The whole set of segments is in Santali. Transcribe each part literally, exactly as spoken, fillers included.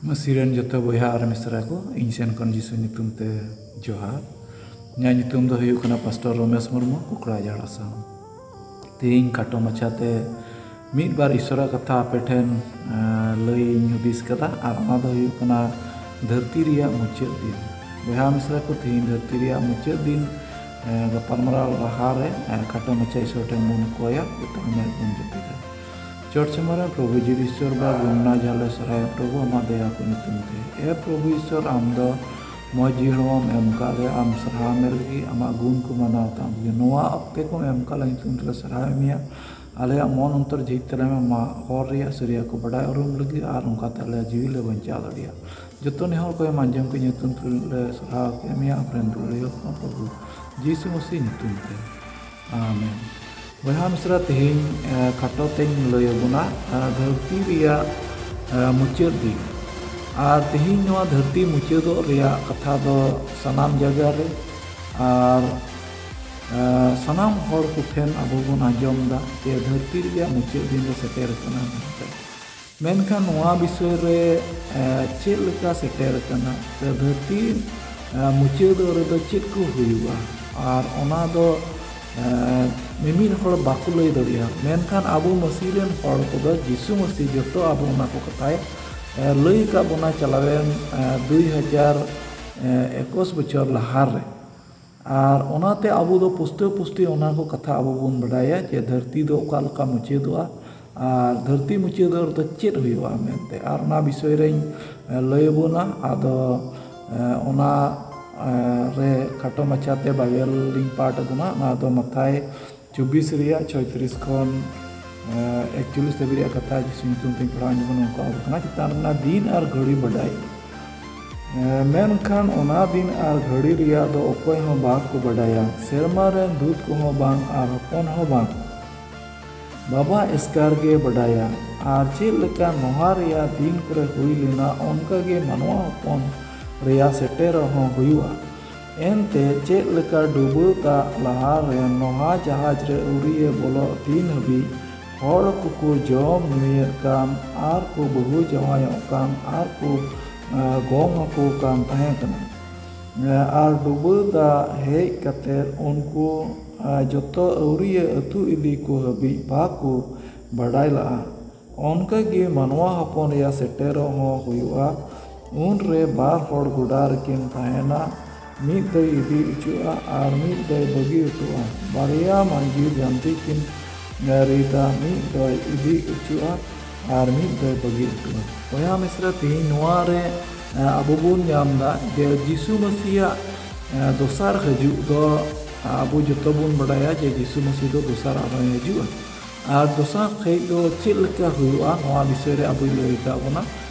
ᱢᱟᱹᱥᱤ ᱨᱮᱱ ᱡᱚᱛᱚ ᱵᱚᱭᱦᱟ ᱟᱨ ᱢᱤᱥᱨᱟ ᱠᱚ, ᱤᱧ ᱥᱮᱱ ᱠᱷᱚᱱ ᱡᱤᱥᱩ ᱧᱩᱛᱩᱢ ᱛᱮ ᱡᱚᱦᱟᱨ᱾ ᱤᱧᱟᱹᱜ ᱧᱩᱛᱩᱢ ᱫᱚ ᱦᱩᱭᱩᱜ ᱠᱟᱱᱟ ᱯᱟᱥᱴᱚᱨ ᱨᱚᱢᱮᱥ ᱢᱩᱨᱢᱩ, ᱠᱚᱠᱲᱟᱡᱷᱟᱲ, ᱟᱥᱟᱢ᱾ ᱛᱮᱦᱮᱧ ᱠᱷᱟᱴᱚ ᱢᱟᱪᱷᱟᱛᱮ ᱢᱤᱫ ᱵᱟᱨ ᱤᱥᱚᱨᱟᱜ ᱠᱟᱛᱷᱟ ᱟᱯᱮ ᱴᱷᱮᱱ, ᱮᱸ, ᱞᱟᱹᱭ ᱤᱧ ᱦᱩᱫᱤᱥ ᱠᱟᱫᱟ, ᱟᱨ ᱚᱱᱟ ᱫᱚ ᱦᱩᱭᱩᱜ ᱠᱟᱱᱟ ᱫᱷᱟᱹᱨᱛᱤ ᱨᱮᱭᱟᱜ ᱢᱩᱪᱟᱹᱫ ᱫᱤᱱ᱾ ᱵᱚᱭᱦᱟ ᱢᱤᱥᱨᱟ ᱠᱚ, ᱛᱮᱦᱮᱧ ᱫᱷᱟᱹᱨᱛᱤ ᱨᱮᱭᱟᱜ ᱢᱩᱪᱟᱹᱫ ᱫᱤᱱ, ᱮᱸ, ᱜᱟᱯᱟᱞᱢᱟᱨᱟᱣ ᱞᱟᱦᱟᱨᱮ, ᱮᱸ, ᱠᱷᱟᱴᱚ ᱢᱟᱪᱷᱟ ᱤᱥᱚᱨ ᱴᱷᱮᱱ ᱵᱚᱱ ᱠᱚᱭᱟ, ᱡᱚᱛᱚ ᱦᱚᱲ ᱢᱮᱫ ᱵᱚᱱ ᱡᱟᱹᱯᱤᱫᱟ᱾ ᱪᱚᱴ ᱥᱤᱢᱟᱹ ᱨᱮᱱ ᱯᱨᱚᱵᱷᱩ ᱡᱤᱣᱤ ᱤᱥᱚᱨ ᱵᱟ ᱜᱩᱱᱱᱟ ᱡᱷᱟᱞᱮ ᱥᱚᱨᱦᱟᱭ ᱯᱨᱚᱵᱷᱩ, ᱟᱢᱟᱜ ᱫᱟᱭᱟ ᱠᱚ ᱧᱩᱛᱩᱢ ᱛᱮ᱾ ᱮ ᱯᱨᱚᱵᱷᱩ ᱤᱥᱚᱨ, ᱟᱢ ᱫᱚ ᱢᱚᱡᱽ ᱡᱤᱣᱤ ᱦᱚᱲᱢᱚᱢ ᱮᱢ ᱠᱟᱫ ᱞᱮᱭᱟ, ᱟᱢ ᱥᱟᱨᱦᱟᱣ ᱢᱮ ᱞᱟᱹᱜᱤᱫ, ᱟᱢᱟᱜ ᱜᱩᱱ ᱠᱚ ᱢᱟᱱᱟᱣ ᱛᱟᱢ ᱞᱟᱹᱜᱤᱫ᱾ ᱱᱚᱣᱟ ᱚᱠᱛᱮ ᱠᱚᱢ ᱮᱢ ᱠᱟᱫ ᱞᱮ ᱧᱩᱛᱩᱢ ᱛᱮᱞᱮ ᱥᱟᱨᱦᱟᱣᱮᱫ ᱢᱮᱭᱟ᱾ ᱟᱞᱮᱭᱟᱜ ᱢᱚᱱ ᱚᱱᱛᱚᱨ ᱡᱷᱤᱡ ᱛᱟᱞᱮ ᱢᱮ, ᱟᱢᱟᱜ ᱦᱚᱨ ᱨᱮᱭᱟᱜ ᱥᱟᱹᱨᱤᱭᱟᱜ ᱠᱚ ᱵᱟᱰᱟᱭ ᱩᱨᱩᱢ ᱞᱟᱹᱜᱤᱫ, ᱟᱨ ᱚᱱᱠᱟᱛᱮ ᱟᱞᱮᱭᱟᱜ ᱡᱤᱣᱤ ᱞᱮ ᱵᱟᱧᱪᱟᱣ ᱫᱟᱲᱮᱭᱟᱜ᱾ ᱡᱚᱛᱚ ᱱᱮᱦᱚᱨ ᱠᱚ ᱮᱢ ᱟᱸᱡᱚᱢ ᱠᱮᱫ ᱧᱩᱛᱩᱢ ᱛᱮᱞᱮ ᱥᱟᱨᱦᱟᱣ ᱠᱮᱫ ᱢᱮᱭᱟ, ᱟᱢᱨᱮᱱ ᱫᱩᱞᱟᱹᱲᱤᱭᱟᱹ ᱦᱚᱯᱚᱱ ᱯᱨᱚᱵᱷᱩ ᱡᱤᱥᱩ ᱢᱟᱹᱥᱤ ᱧᱩᱛᱩᱢ ᱛᱮ᱾ ᱟᱢᱮᱱ᱾ ᱵᱚᱭᱦᱟ ᱢᱤᱥᱨᱟ, ᱛᱮᱦᱮᱧ, ᱮ, ᱠᱷᱟᱴᱚ ᱛᱮᱧ ᱞᱟᱹᱭ ᱟᱵᱚᱱᱟ, ᱮ, ᱫᱷᱟᱹᱨᱛᱤ ᱨᱮᱭᱟᱜ, ᱮ, ᱢᱩᱪᱟᱹᱫ ᱫᱤᱱ᱾ ᱟᱨ ᱛᱮᱦᱮᱧ ᱱᱚᱣᱟ ᱫᱷᱟᱹᱨᱛᱤ ᱢᱩᱪᱟᱹᱫᱚᱜ ᱨᱮᱭᱟᱜ ᱠᱟᱛᱷᱟ ᱫᱚ ᱥᱟᱱᱟᱢ ᱡᱟᱭᱜᱟ ᱨᱮ ᱟᱨ, ᱮ, ᱥᱟᱱᱟᱢ ᱦᱚᱲ ᱠᱚᱴᱷᱮᱱ ᱟᱵᱚ ᱵᱚᱱ ᱟᱸᱡᱚᱢ ᱮᱫᱟ ᱡᱮ ᱫᱷᱟᱹᱨᱛᱤ ᱨᱮᱭᱟᱜ ᱢᱩᱪᱟᱹᱫ ᱫᱤᱱ ᱫᱚ ᱥᱮᱴᱮᱨ ᱟᱠᱟᱱᱟ ᱢᱮᱱᱛᱮ᱾ ᱢᱮᱱᱠᱷᱟᱱ ᱱᱚᱣᱟ ᱵᱤᱥᱚᱭ ᱨᱮ, ᱮ, ᱪᱮᱫ ᱞᱮᱠᱟ ᱥᱮᱴᱮᱨ ᱟᱠᱟᱱᱟ ᱥᱮ ᱫᱷᱟᱹᱨᱛᱤ, ᱮ, ᱢᱩᱪᱟᱹᱫᱚᱜ ᱨᱮᱫᱚ ᱪᱮᱫ ᱠᱚ ᱦᱩᱭᱩᱜᱼᱟ, ᱟᱨ ᱚᱱᱟ ᱫᱚ, ᱮ, ᱢᱤᱢᱤᱫ ᱦᱚᱲ ᱵᱟᱠᱚ ᱞᱟᱹᱭ ᱫᱟᱲᱮᱭᱟᱜᱼᱟ᱾ ᱢᱮᱱᱠᱷᱟᱱ ᱟᱵᱚ ᱢᱟᱹᱥᱤ ᱨᱮᱱ ᱦᱚᱲ ᱠᱚᱫᱚ ᱡᱤᱥᱩ ᱢᱟᱹᱥᱤ ᱡᱚᱛᱚ ᱟᱵᱚ ᱚᱱᱟ ᱠᱚ ᱠᱟᱛᱷᱟᱭ, ᱮ, ᱞᱟᱹᱭ ᱟᱠᱟᱫ ᱵᱚᱱᱟ ᱪᱟᱞᱟᱣᱮᱱ, ᱮ, ᱫᱩᱭ ᱦᱟᱡᱟᱨ ᱮᱠᱩᱥ ᱵᱚᱪᱷᱚᱨ ᱞᱟᱦᱟ ᱨᱮ᱾ ᱟᱨ ᱚᱱᱟᱛᱮ ᱟᱵᱚ ᱫᱚ ᱯᱩᱥᱴᱟᱹᱣ ᱯᱩᱥᱴᱤ ᱚᱱᱟ ᱠᱚ ᱠᱟᱛᱷᱟ ᱟᱵᱚ ᱵᱚᱱ ᱵᱟᱰᱟᱭᱟ ᱡᱮ ᱫᱷᱟᱹᱨᱛᱤ ᱫᱚ ᱚᱠᱟ ᱞᱮᱠᱟ ᱢᱩᱪᱟᱹᱫᱚᱜᱼᱟ ᱟᱨ ᱫᱷᱟᱹᱨᱛᱤ ᱢᱩᱪᱟᱹᱫᱚᱜ ᱨᱮᱫᱚ ᱪᱮᱫ ᱦᱩᱭᱩᱜᱼᱟ ᱢᱮᱱᱛᱮ᱾ ᱟᱨ ᱚᱱᱟ ᱵᱤᱥᱚᱭ ᱨᱮᱧ, ᱮ, ᱞᱟᱹᱭ ᱟᱵᱚᱱᱟ᱾ ᱟᱫᱚ, ᱮ, ᱚᱱᱟ, ᱮ, ᱨᱮ ᱠᱷᱟᱴᱚ ᱢᱟᱪᱷᱟᱛᱮ ᱵᱟᱭᱵᱮᱞ ᱞᱤᱧ ᱯᱟᱴ ᱟᱵᱚᱱᱟ᱾ ᱚᱱᱟ ᱫᱚ ᱢᱟᱛᱷᱟᱭ ᱪᱚᱵᱵᱤᱥ ᱨᱮᱭᱟᱜ ᱪᱷᱚᱭᱛᱨᱤᱥ ᱠᱷᱚᱱ, ᱮ, ᱮᱠᱪᱚᱞᱞᱤᱥ ᱫᱷᱟᱹᱵᱤᱡ ᱨᱮᱭᱟᱜ ᱠᱟᱛᱷᱟ ᱡᱤᱥᱩ ᱧᱩᱛᱩᱢ ᱛᱮᱧ ᱯᱟᱲᱦᱟᱣ ᱟᱸᱡᱚᱢ ᱟᱵᱚᱱᱟ᱾ ᱚᱱᱠᱟ ᱟᱵᱚ ᱠᱟᱱᱟ, ᱪᱮᱛᱟᱱ ᱨᱮᱱᱟᱜ ᱫᱤᱱ ᱟᱨ ᱜᱷᱟᱹᱲᱤ ᱵᱟᱰᱟᱭ᱾ ᱮ, ᱢᱮᱱᱠᱷᱟᱱ ᱚᱱᱟ ᱫᱤᱱ ᱟᱨ ᱜᱷᱟᱹᱲᱤ ᱨᱮᱭᱟᱜ ᱫᱚ ᱚᱠᱚᱭ ᱦᱚᱸ ᱵᱟᱠᱚ ᱵᱟᱰᱟᱭᱟ, ᱥᱮᱨᱢᱟ ᱨᱮᱱ ᱫᱩᱛ ᱠᱚᱦᱚᱸ ᱵᱟᱝ ᱟᱨ ᱦᱚᱯᱚᱱ ᱦᱚᱸ ᱵᱟᱝ, ᱵᱟᱵᱟ ᱮᱥᱠᱟᱨ ᱜᱮ ᱵᱟᱰᱟᱭᱟ᱾ ᱟᱨ ᱪᱮᱫ ᱞᱮᱠᱟ ᱱᱚᱦᱟ ᱨᱮᱭᱟᱜ ᱫᱤᱱ ᱠᱚᱨᱮ ᱦᱩᱭ ᱞᱮᱱᱟ, ᱚᱱᱠᱟ ᱜᱮ ᱢᱟᱱᱣᱟ ᱦᱚᱯᱚᱱ ᱨᱮᱭᱟᱜ ᱥᱮᱴᱮᱨᱚᱜ ᱦᱚᱸ ᱦᱩᱭᱩᱜᱼᱟ᱾ ᱮᱱᱛᱮ ᱪᱮᱫ ᱞᱮᱠᱟ ᱰᱩᱵᱟᱹ ᱫᱟᱜ ᱞᱟᱦᱟ ᱨᱮ ᱱᱚᱦᱟ ᱡᱟᱦᱟᱡᱽ ᱨᱮ ᱟᱹᱣᱨᱤᱭᱮ ᱵᱚᱞᱚᱜ ᱫᱤᱱ ᱦᱟᱹᱵᱤᱡ ᱦᱚᱲ ᱠᱚᱠᱚ ᱡᱚᱢ ᱧᱩᱭᱮᱫ ᱠᱟᱱ ᱟᱨ ᱠᱚ ᱵᱟᱹᱦᱩ ᱡᱟᱶᱟᱭᱚᱜ ᱠᱟᱱ ᱟᱨ ᱠᱚ, ᱮ, ᱜᱚᱝ ᱟᱠᱚ ᱠᱟᱱ ᱛᱟᱦᱮᱸ ᱠᱟᱱᱟ᱾ ᱮ, ᱟᱨ ᱰᱩᱵᱟᱹ ᱫᱟᱜ ᱦᱮᱡ ᱠᱟᱛᱮ ᱩᱱᱠᱩ, ᱮ, ᱡᱚᱛᱚ ᱟᱹᱣᱨᱤᱭᱟᱹ ᱟᱹᱛᱩ ᱤᱫᱤ ᱠᱚ ᱦᱟᱹᱵᱤᱡ ᱵᱟᱠᱚ ᱵᱟᱰᱟᱭ ᱞᱟᱜᱼᱟ᱾ ᱚᱱᱠᱟ ᱜᱮ ᱢᱟᱱᱣᱟ ᱦᱚᱯᱚᱱ ᱨᱮᱭᱟᱜ ᱥᱮᱴᱮᱨᱚᱜ ᱦᱚᱸ ᱦᱩᱭᱩᱜᱼᱟ᱾ ᱩᱱ ᱨᱮ ᱵᱟᱨ ᱦᱚᱲ ᱜᱚᱰᱟ ᱨᱮᱠᱤᱱ ᱛᱟᱦᱮᱱᱟ, ᱢᱤᱫ ᱫᱚᱭ ᱤᱫᱤ ᱚᱪᱚᱜᱼᱟ ᱟᱨ ᱢᱤᱫ ᱫᱚᱭ ᱵᱟᱹᱜᱤ ᱚᱴᱚᱜᱼᱟ᱾ ᱵᱟᱨᱭᱟ ᱢᱟᱹᱡᱷᱤ ᱡᱟᱹᱱᱛᱤ ᱠᱤᱱ ᱨᱤᱫᱟ, ᱢᱤᱫ ᱫᱚᱭ ᱤᱫᱤ ᱚᱪᱚᱜᱼᱟ ᱟᱨ ᱢᱤᱫ ᱫᱚᱭ ᱵᱟᱹᱜᱤ ᱚᱴᱚᱜᱼᱟ᱾ ᱵᱚᱭᱦᱟ ᱢᱤᱥᱨᱟ, ᱛᱮᱦᱮᱧ ᱱᱚᱣᱟ ᱨᱮ, ᱮ, ᱟᱵᱚ ᱵᱚᱱ ᱧᱟᱢ ᱮᱫᱟ ᱡᱮ ᱡᱤᱥᱩ ᱢᱟᱹᱥᱤᱭᱟᱜ, ᱮ, ᱫᱚᱥᱟᱨ ᱦᱤᱡᱩᱜ ᱫᱚ ᱟᱵᱚ ᱡᱚᱛᱚ ᱵᱚᱱ ᱵᱟᱰᱟᱭᱟ ᱡᱮ ᱡᱤᱥᱩ ᱢᱟᱹᱥᱤ ᱫᱚ ᱫᱚᱥᱟᱨ ᱟᱨᱦᱚᱸᱭ ᱦᱤᱡᱩᱜᱼᱟ᱾ ᱟᱨ ᱫᱚᱥᱟᱨ ᱦᱮᱡ ᱫᱚ ᱪᱮᱫ ᱞᱮᱠᱟ ᱦᱩᱭᱩᱜᱼᱟ, ᱱᱚᱣᱟ ᱵᱤᱥᱚᱭ ᱨᱮ ᱟᱵᱚᱭ ᱞᱟᱹᱭ ᱟᱠᱟᱫ ᱵᱚᱱᱟ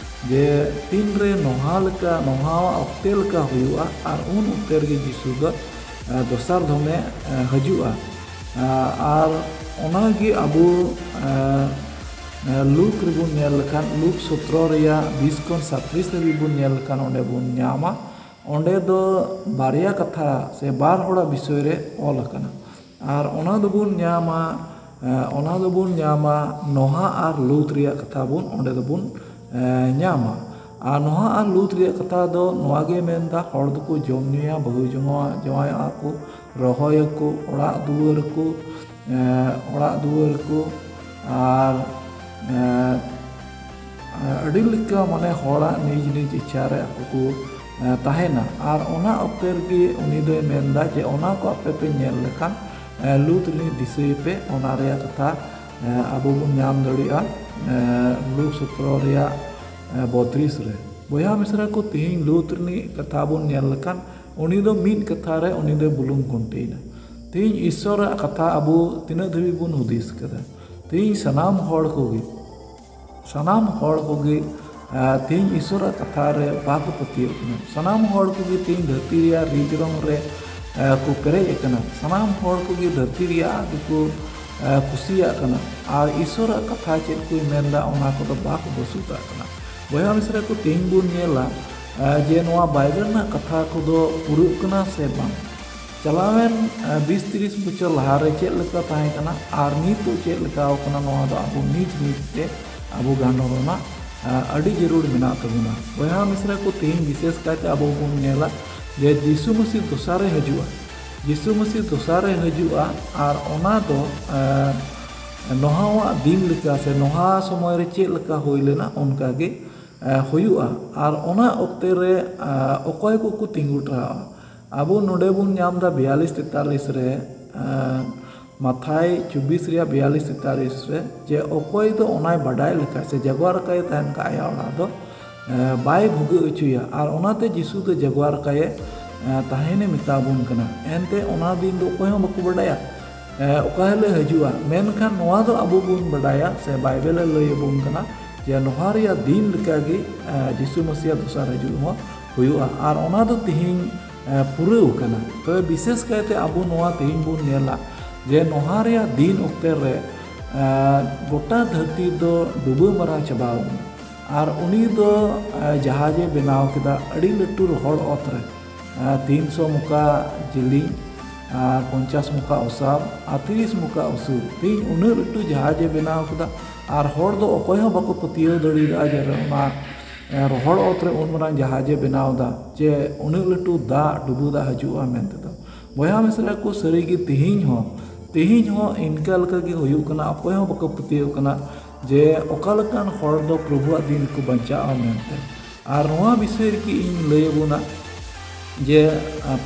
ᱡᱮ ᱛᱤᱱ ᱨᱮ ᱱᱚᱦᱟ ᱞᱮᱠᱟ, ᱱᱚᱦᱟᱣᱟᱜ ᱚᱠᱛᱮ ᱞᱮᱠᱟ ᱦᱩᱭᱩᱜᱼᱟ, ᱟᱨ ᱩᱱ ᱚᱠᱛᱮ ᱨᱮᱜᱮ ᱡᱤᱥᱩ ᱫᱚ, ᱮ, ᱫᱚᱥᱟᱨ ᱫᱷᱚᱢᱮ, ᱮ, ᱦᱤᱡᱩᱜᱼᱟ᱾ ᱮ, ᱟᱨ ᱚᱱᱟ ᱜᱮ ᱟᱵᱚ, ᱮ, ᱮ, ᱞᱩᱠ ᱨᱮᱵᱚᱱ ᱧᱮᱞ ᱞᱮᱠᱷᱟᱱ, ᱞᱩᱠ ᱥᱚᱛᱨᱚ ᱨᱮᱭᱟᱜ ᱵᱤᱥ ᱠᱷᱚᱱ ᱥᱟᱛᱨᱤᱥ ᱫᱷᱟᱹᱵᱤᱡ ᱵᱚᱱ ᱧᱮᱞ ᱞᱮᱠᱷᱟᱱ, ᱚᱸᱰᱮ ᱵᱚᱱ ᱧᱟᱢᱟ, ᱚᱸᱰᱮ ᱫᱚ ᱵᱟᱨᱭᱟ ᱠᱟᱛᱷᱟ ᱥᱮ ᱵᱟᱨ ᱦᱚᱲᱟᱜ ᱵᱤᱥᱚᱭ ᱨᱮ ᱚᱞ ᱟᱠᱟᱱᱟ᱾ ᱟᱨ ᱚᱱᱟ ᱫᱚᱵᱚᱱ ᱧᱟᱢᱟ, ᱮ, ᱚᱱᱟ ᱫᱚᱵᱚᱱ ᱧᱟᱢᱟ ᱱᱚᱦᱟ ᱟᱨ ᱞᱩᱛ ᱨᱮᱭᱟᱜ ᱠᱟᱛᱷᱟ ᱵᱚᱱ ᱚᱸᱰᱮ ᱫᱚᱵᱚᱱ, ᱮ, ᱧᱟᱢᱟ᱾ ᱟᱨ ᱱᱚᱦᱟ ᱟᱨ ᱞᱩᱛ ᱨᱮᱭᱟᱜ ᱠᱟᱛᱷᱟ ᱫᱚ ᱱᱚᱣᱟ ᱜᱮ ᱢᱮᱱᱫᱟ, ᱦᱚᱲ ᱫᱚᱠᱚ ᱡᱚᱢ ᱧᱩᱭᱟ, ᱵᱟᱹᱦᱩ ᱡᱚᱝᱚᱜᱼᱟ, ᱡᱟᱶᱟᱭᱚᱜᱼᱟ ᱠᱚ, ᱨᱚᱦᱚᱭᱟᱠᱚ, ᱚᱲᱟᱜ ᱫᱩᱣᱟᱹᱨ ᱠᱚ, ᱮ, ᱚᱲᱟᱜ ᱫᱩᱣᱟᱹᱨ ᱠᱚ, ᱟᱨ, ᱮ, ᱟᱹᱰᱤ ᱞᱮᱠᱟ ᱢᱟᱱᱮ ᱦᱚᱲᱟᱜ ᱱᱤᱡᱽ ᱱᱤᱡᱽ ᱤᱪᱪᱷᱟ ᱨᱮ ᱟᱠᱚ ᱠᱚ, ᱮ, ᱛᱟᱦᱮᱱᱟ᱾ ᱟᱨ ᱚᱱᱟ ᱚᱠᱛᱮ ᱨᱮᱜᱮ ᱩᱱᱤ ᱫᱚᱭ ᱢᱮᱱᱫᱟ ᱡᱮ ᱚᱱᱟ ᱠᱚ ᱟᱯᱮ ᱯᱮ ᱧᱮᱞ ᱞᱮᱠᱷᱟᱱ, ᱮ, ᱞᱩᱛ ᱨᱤᱱᱤᱡ ᱫᱤᱥᱟᱹᱭᱮ ᱯᱮ, ᱚᱱᱟ ᱨᱮᱭᱟᱜ ᱠᱟᱛᱷᱟ, ᱮ, ᱟᱵᱚ ᱵᱚᱱ ᱧᱟᱢ ᱫᱟᱲᱮᱭᱟᱜᱼᱟ, ᱮ, ᱞᱩᱠ ᱥᱚᱛᱨᱚ ᱨᱮᱭᱟᱜ, ᱮ, ᱵᱚᱛᱨᱤᱥ ᱨᱮ᱾ ᱵᱚᱭᱦᱟ ᱢᱤᱥᱨᱟ ᱠᱚ, ᱛᱮᱦᱮᱧ ᱞᱩᱛ ᱨᱤᱱᱤᱡ ᱠᱟᱛᱷᱟ ᱵᱚᱱ ᱧᱮᱞ ᱞᱮᱠᱷᱟᱱ, ᱩᱱᱤ ᱫᱚ ᱢᱤᱫ ᱠᱟᱛᱷᱟ ᱨᱮ ᱩᱱᱤ ᱫᱚᱭ ᱵᱩᱞᱩᱝ ᱠᱩᱱᱴᱤᱭᱮᱱᱟ᱾ ᱛᱮᱦᱮᱧ ᱤᱥᱥᱚᱨᱟᱜ ᱠᱟᱛᱷᱟ ᱟᱵᱚ ᱛᱤᱱᱟᱹᱜ ᱫᱷᱟᱹᱵᱤᱡ ᱵᱚᱱ ᱦᱩᱫᱤᱥ ᱠᱟᱫᱟ? ᱛᱮᱦᱮᱧ ᱥᱟᱱᱟᱢ ᱦᱚᱲ ᱠᱚᱜᱮ, ᱥᱟᱱᱟᱢ ᱦᱚᱲ ᱠᱚᱜᱮ, ᱟ, ᱛᱮᱦᱮᱧ ᱤᱥᱥᱚᱨᱟᱜ ᱠᱟᱛᱷᱟ ᱨᱮ ᱵᱟᱠᱚ ᱯᱟᱹᱛᱭᱟᱹᱜ ᱠᱟᱱᱟ᱾ ᱥᱟᱱᱟᱢ ᱦᱚᱲ ᱠᱚᱜᱮ ᱛᱮᱦᱮᱧ ᱫᱷᱟᱹᱨᱛᱤ ᱨᱮᱭᱟᱜ ᱨᱤᱡᱽ ᱨᱚᱝ ᱨᱮ, ᱟ, ᱠᱚ ᱯᱮᱨᱮᱡ ᱟᱠᱟᱱᱟ᱾ ᱥᱟᱱᱟᱢ ᱦᱚᱲ ᱠᱚᱜᱮ ᱫᱷᱟᱹᱨᱛᱤ ᱨᱮᱭᱟᱜ ᱜᱮᱠᱚ, ᱟ, ᱠᱩᱥᱤᱭᱟᱜ ᱠᱟᱱᱟ᱾ ᱟᱨ ᱤᱥᱥᱚᱨᱟᱜ ᱠᱟᱛᱷᱟ ᱪᱮᱫ ᱠᱚᱭ ᱢᱮᱱᱫᱟ, ᱚᱱᱟ ᱠᱚᱫᱚ ᱵᱟᱠᱚ ᱵᱟᱹᱥᱩᱛᱟᱜ ᱠᱟᱱᱟ᱾ ᱵᱚᱭᱦᱟ ᱢᱤᱥᱨᱟ ᱠᱚ, ᱛᱮᱦᱮᱧ ᱵᱚᱱ ᱧᱮᱞᱟ, ᱟ, ᱡᱮ ᱱᱚᱣᱟ ᱵᱟᱭᱵᱮᱞ ᱨᱮᱱᱟᱜ ᱠᱟᱛᱷᱟ ᱠᱚᱫᱚ ᱯᱩᱨᱟᱹᱜ ᱠᱟᱱᱟ ᱥᱮ ᱵᱟᱝ? ᱪᱟᱞᱟᱣᱮᱱ ᱵᱤᱥ ᱛᱤᱨᱤᱥ ᱵᱚᱪᱷᱚᱨ ᱞᱟᱦᱟᱨᱮ ᱪᱮᱫ ᱞᱮᱠᱟ ᱛᱟᱦᱮᱸ ᱠᱟᱱᱟ ᱟᱨ ᱱᱤᱛᱚᱜ ᱪᱮᱫ ᱞᱮᱠᱟ ᱟᱠᱟᱱᱟ, ᱱᱚᱣᱟ ᱫᱚ ᱟᱵᱚ ᱱᱤᱡ ᱱᱤᱡ ᱛᱮ ᱟᱵᱚ ᱜᱟᱱᱰᱚ ᱨᱮᱱᱟᱜ ᱟᱹᱰᱤ ᱡᱟᱹᱨᱩᱲ ᱢᱮᱱᱟᱜ ᱛᱟᱵᱚᱱᱟ᱾ ᱵᱚᱭᱦᱟ ᱢᱤᱥᱨᱟ ᱠᱚ, ᱛᱮᱦᱮᱧ ᱵᱤᱥᱮᱥ ᱠᱟᱭᱛᱮ ᱟᱵᱚ ᱵᱚᱱ ᱧᱮᱞᱟ ᱡᱮ ᱡᱤᱥᱩ ᱢᱟᱹᱥᱤ ᱫᱚᱥᱟᱨᱮ ᱦᱤᱡᱩᱜᱼᱟ᱾ ᱡᱤᱥᱩ ᱢᱟᱹᱥᱤ ᱫᱚᱥᱟᱨᱮ ᱦᱤᱡᱩᱜᱼᱟ ᱟᱨ ᱚᱱᱟ ᱫᱚ ᱱᱚᱦᱟᱣᱟᱜ ᱫᱤᱱ ᱞᱮᱠᱟ ᱥᱮ ᱱᱚᱦᱟ ᱥᱚᱢᱚᱭ ᱨᱮ ᱪᱮᱫ ᱞᱮᱠᱟ ᱦᱩᱭ ᱞᱮᱱᱟ, ᱚᱱᱠᱟ ᱜᱮ ᱦᱩᱭᱩᱜᱼᱟ᱾ ᱟᱨ ᱚᱱᱟ ᱚᱠᱛᱮ ᱨᱮ ᱚᱠᱚᱭ ᱠᱚᱠᱚ ᱛᱤᱸᱜᱩ ᱴᱷᱟᱶᱟ? ᱟᱵᱚ ᱱᱚᱰᱮ ᱵᱚᱱ ᱧᱟᱢ ᱮᱫᱟ ᱵᱤᱭᱟᱞᱤᱥ ᱛᱮᱛᱟᱞᱤᱥ ᱨᱮ, ᱢᱟᱛᱷᱟᱭ ᱪᱚᱵᱵᱤᱥ ᱨᱮᱭᱟᱜ ᱵᱤᱭᱟᱞᱤᱥ ᱛᱮᱛᱟᱞᱤᱥ ᱨᱮ, ᱡᱮ ᱚᱠᱚᱭ ᱫᱚ ᱚᱱᱟᱭ ᱵᱟᱰᱟᱭ ᱞᱮᱠᱷᱟᱡ ᱥᱮ ᱡᱟᱜᱣᱟᱨ ᱟᱠᱟᱭ ᱛᱟᱦᱮᱱ ᱠᱷᱟᱡ ᱟᱭᱟᱜ ᱚᱲᱟᱜ ᱫᱚ ᱵᱟᱭ ᱵᱷᱩᱜᱟᱹᱜ ᱦᱚᱪᱚᱭᱟ᱾ ᱟᱨ ᱚᱱᱟᱛᱮ ᱡᱤᱥᱩ ᱫᱚ ᱡᱟᱜᱣᱟᱨ ᱠᱟᱭᱮ ᱛᱟᱦᱮᱱᱮ ᱢᱮᱛᱟ ᱵᱚᱱ ᱠᱟᱱᱟ᱾ ᱮᱱᱛᱮ ᱚᱱᱟ ᱫᱤᱱ ᱫᱚ ᱚᱠᱚᱭ ᱦᱚᱸ ᱵᱟᱠᱚ ᱵᱟᱰᱟᱭᱟ ᱚᱠᱟ ᱦᱤᱞᱳᱜ ᱦᱤᱡᱩᱜᱼᱟ᱾ ᱢᱮᱱᱠᱷᱟᱱ ᱱᱚᱣᱟ ᱫᱚ ᱟᱵᱚ ᱵᱚᱱ ᱵᱟᱰᱟᱭᱟ ᱥᱮ ᱵᱟᱭᱵᱮᱞᱮ ᱞᱟᱹᱭ ᱟᱵᱚᱱ ᱠᱟᱱᱟ ᱡᱮ ᱱᱚᱣᱟ ᱨᱮᱭᱟᱜ ᱫᱤᱱ ᱞᱮᱠᱟᱜᱮ ᱡᱤᱥᱩ ᱢᱟᱹᱥᱤᱭᱟᱜ ᱫᱚᱥᱟᱨ ᱦᱤᱡᱩᱜ ᱦᱚᱸ ᱦᱩᱭᱩᱜᱼᱟ᱾ ᱟᱨ ᱚᱱᱟ ᱫᱚ ᱛᱮᱦᱮᱧ ᱯᱩᱨᱟᱹᱣ ᱠᱟᱱᱟ᱾ ᱛᱚᱵᱮ ᱵᱤᱥᱮᱥ ᱠᱟᱭᱛᱮ ᱟᱵᱚ ᱱᱚᱣᱟ ᱛᱮᱦᱮᱧ ᱵᱚᱱ ᱧᱮᱞᱟ ᱡᱮ ᱱᱚᱣᱟ ᱨᱮᱭᱟᱜ ᱫᱤᱱ ᱚᱠᱛᱮ ᱨᱮ ᱜᱚᱴᱟ ᱫᱷᱟᱹᱨᱛᱤ ᱫᱚ ᱰᱩᱵᱟᱹ ᱢᱟᱨᱟ ᱪᱟᱵᱟᱣ ᱠᱟᱱᱟ᱾ ᱟᱨ ᱩᱱᱤ ᱫᱚ ᱡᱟᱦᱟᱡᱮ ᱵᱮᱱᱟᱣ ᱠᱮᱫᱟ ᱟᱹᱰᱤ ᱞᱟᱹᱴᱩ ᱨᱚᱦᱚᱲ ᱚᱛ ᱨᱮ, ᱛᱤᱱᱥᱚ ᱢᱚᱠᱟ ᱡᱮᱞᱮᱧ ᱟᱨ ᱯᱚᱧᱪᱟᱥ ᱢᱚᱠᱟ ᱚᱥᱟᱨ ᱟᱨ ᱛᱤᱨᱤᱥ ᱢᱚᱠᱟ ᱩᱥᱩᱞ᱾ ᱛᱮᱦᱮᱧ ᱩᱱᱟᱹᱜ ᱞᱟᱹᱴᱩ ᱡᱟᱦᱟᱡᱮ ᱵᱮᱱᱟᱣ ᱠᱮᱫᱟ ᱟᱨ ᱦᱚᱲ ᱫᱚ ᱚᱠᱚᱭ ᱦᱚᱸ ᱵᱟᱠᱚ ᱯᱟᱹᱛᱭᱟᱹᱣ ᱫᱟᱲᱮᱭᱟᱜᱼᱟ ᱡᱮ ᱚᱱᱟ ᱨᱚᱦᱚᱲ ᱚᱛ ᱨᱮ ᱩᱱ ᱢᱟᱨᱟᱝ ᱡᱟᱦᱟᱡᱮ ᱵᱮᱱᱟᱣ ᱮᱫᱟ, ᱡᱮ ᱩᱱᱟᱹᱜ ᱞᱟᱹᱴᱩ ᱫᱟᱜ ᱰᱩᱵᱟᱹ ᱫᱟᱜ ᱦᱤᱡᱩᱜᱼᱟ ᱢᱮᱱᱛᱮ ᱫᱚ᱾ ᱵᱚᱭᱦᱟ ᱢᱤᱥᱨᱟ ᱠᱚ, ᱥᱟᱹᱨᱤᱜᱮ ᱛᱮᱦᱮᱧ ᱦᱚᱸ ᱛᱮᱦᱮᱧ ᱦᱚᱸ ᱤᱱᱠᱟ ᱞᱮᱠᱟᱜᱮ ᱦᱩᱭᱩᱜ ᱠᱟᱱᱟ᱾ ᱚᱠᱚᱭ ᱦᱚᱸ ᱵᱟᱠᱚ ᱯᱟᱹᱛᱭᱟᱹᱣ ᱠᱟᱱᱟ ᱡᱮ ᱚᱠᱟ ᱞᱮᱠᱟᱱ ᱦᱚᱲ ᱫᱚ ᱯᱨᱚᱵᱷᱩᱣᱟᱜ ᱫᱤᱱ ᱠᱚ ᱵᱟᱧᱪᱟᱜᱼᱟ ᱢᱮᱱᱛᱮ᱾ ᱟᱨ ᱱᱚᱣᱟ ᱵᱤᱥᱚᱭ ᱨᱮᱜᱮ ᱤᱧ ᱞᱟᱹᱭ ᱟᱵᱚᱱᱟ ᱡᱮ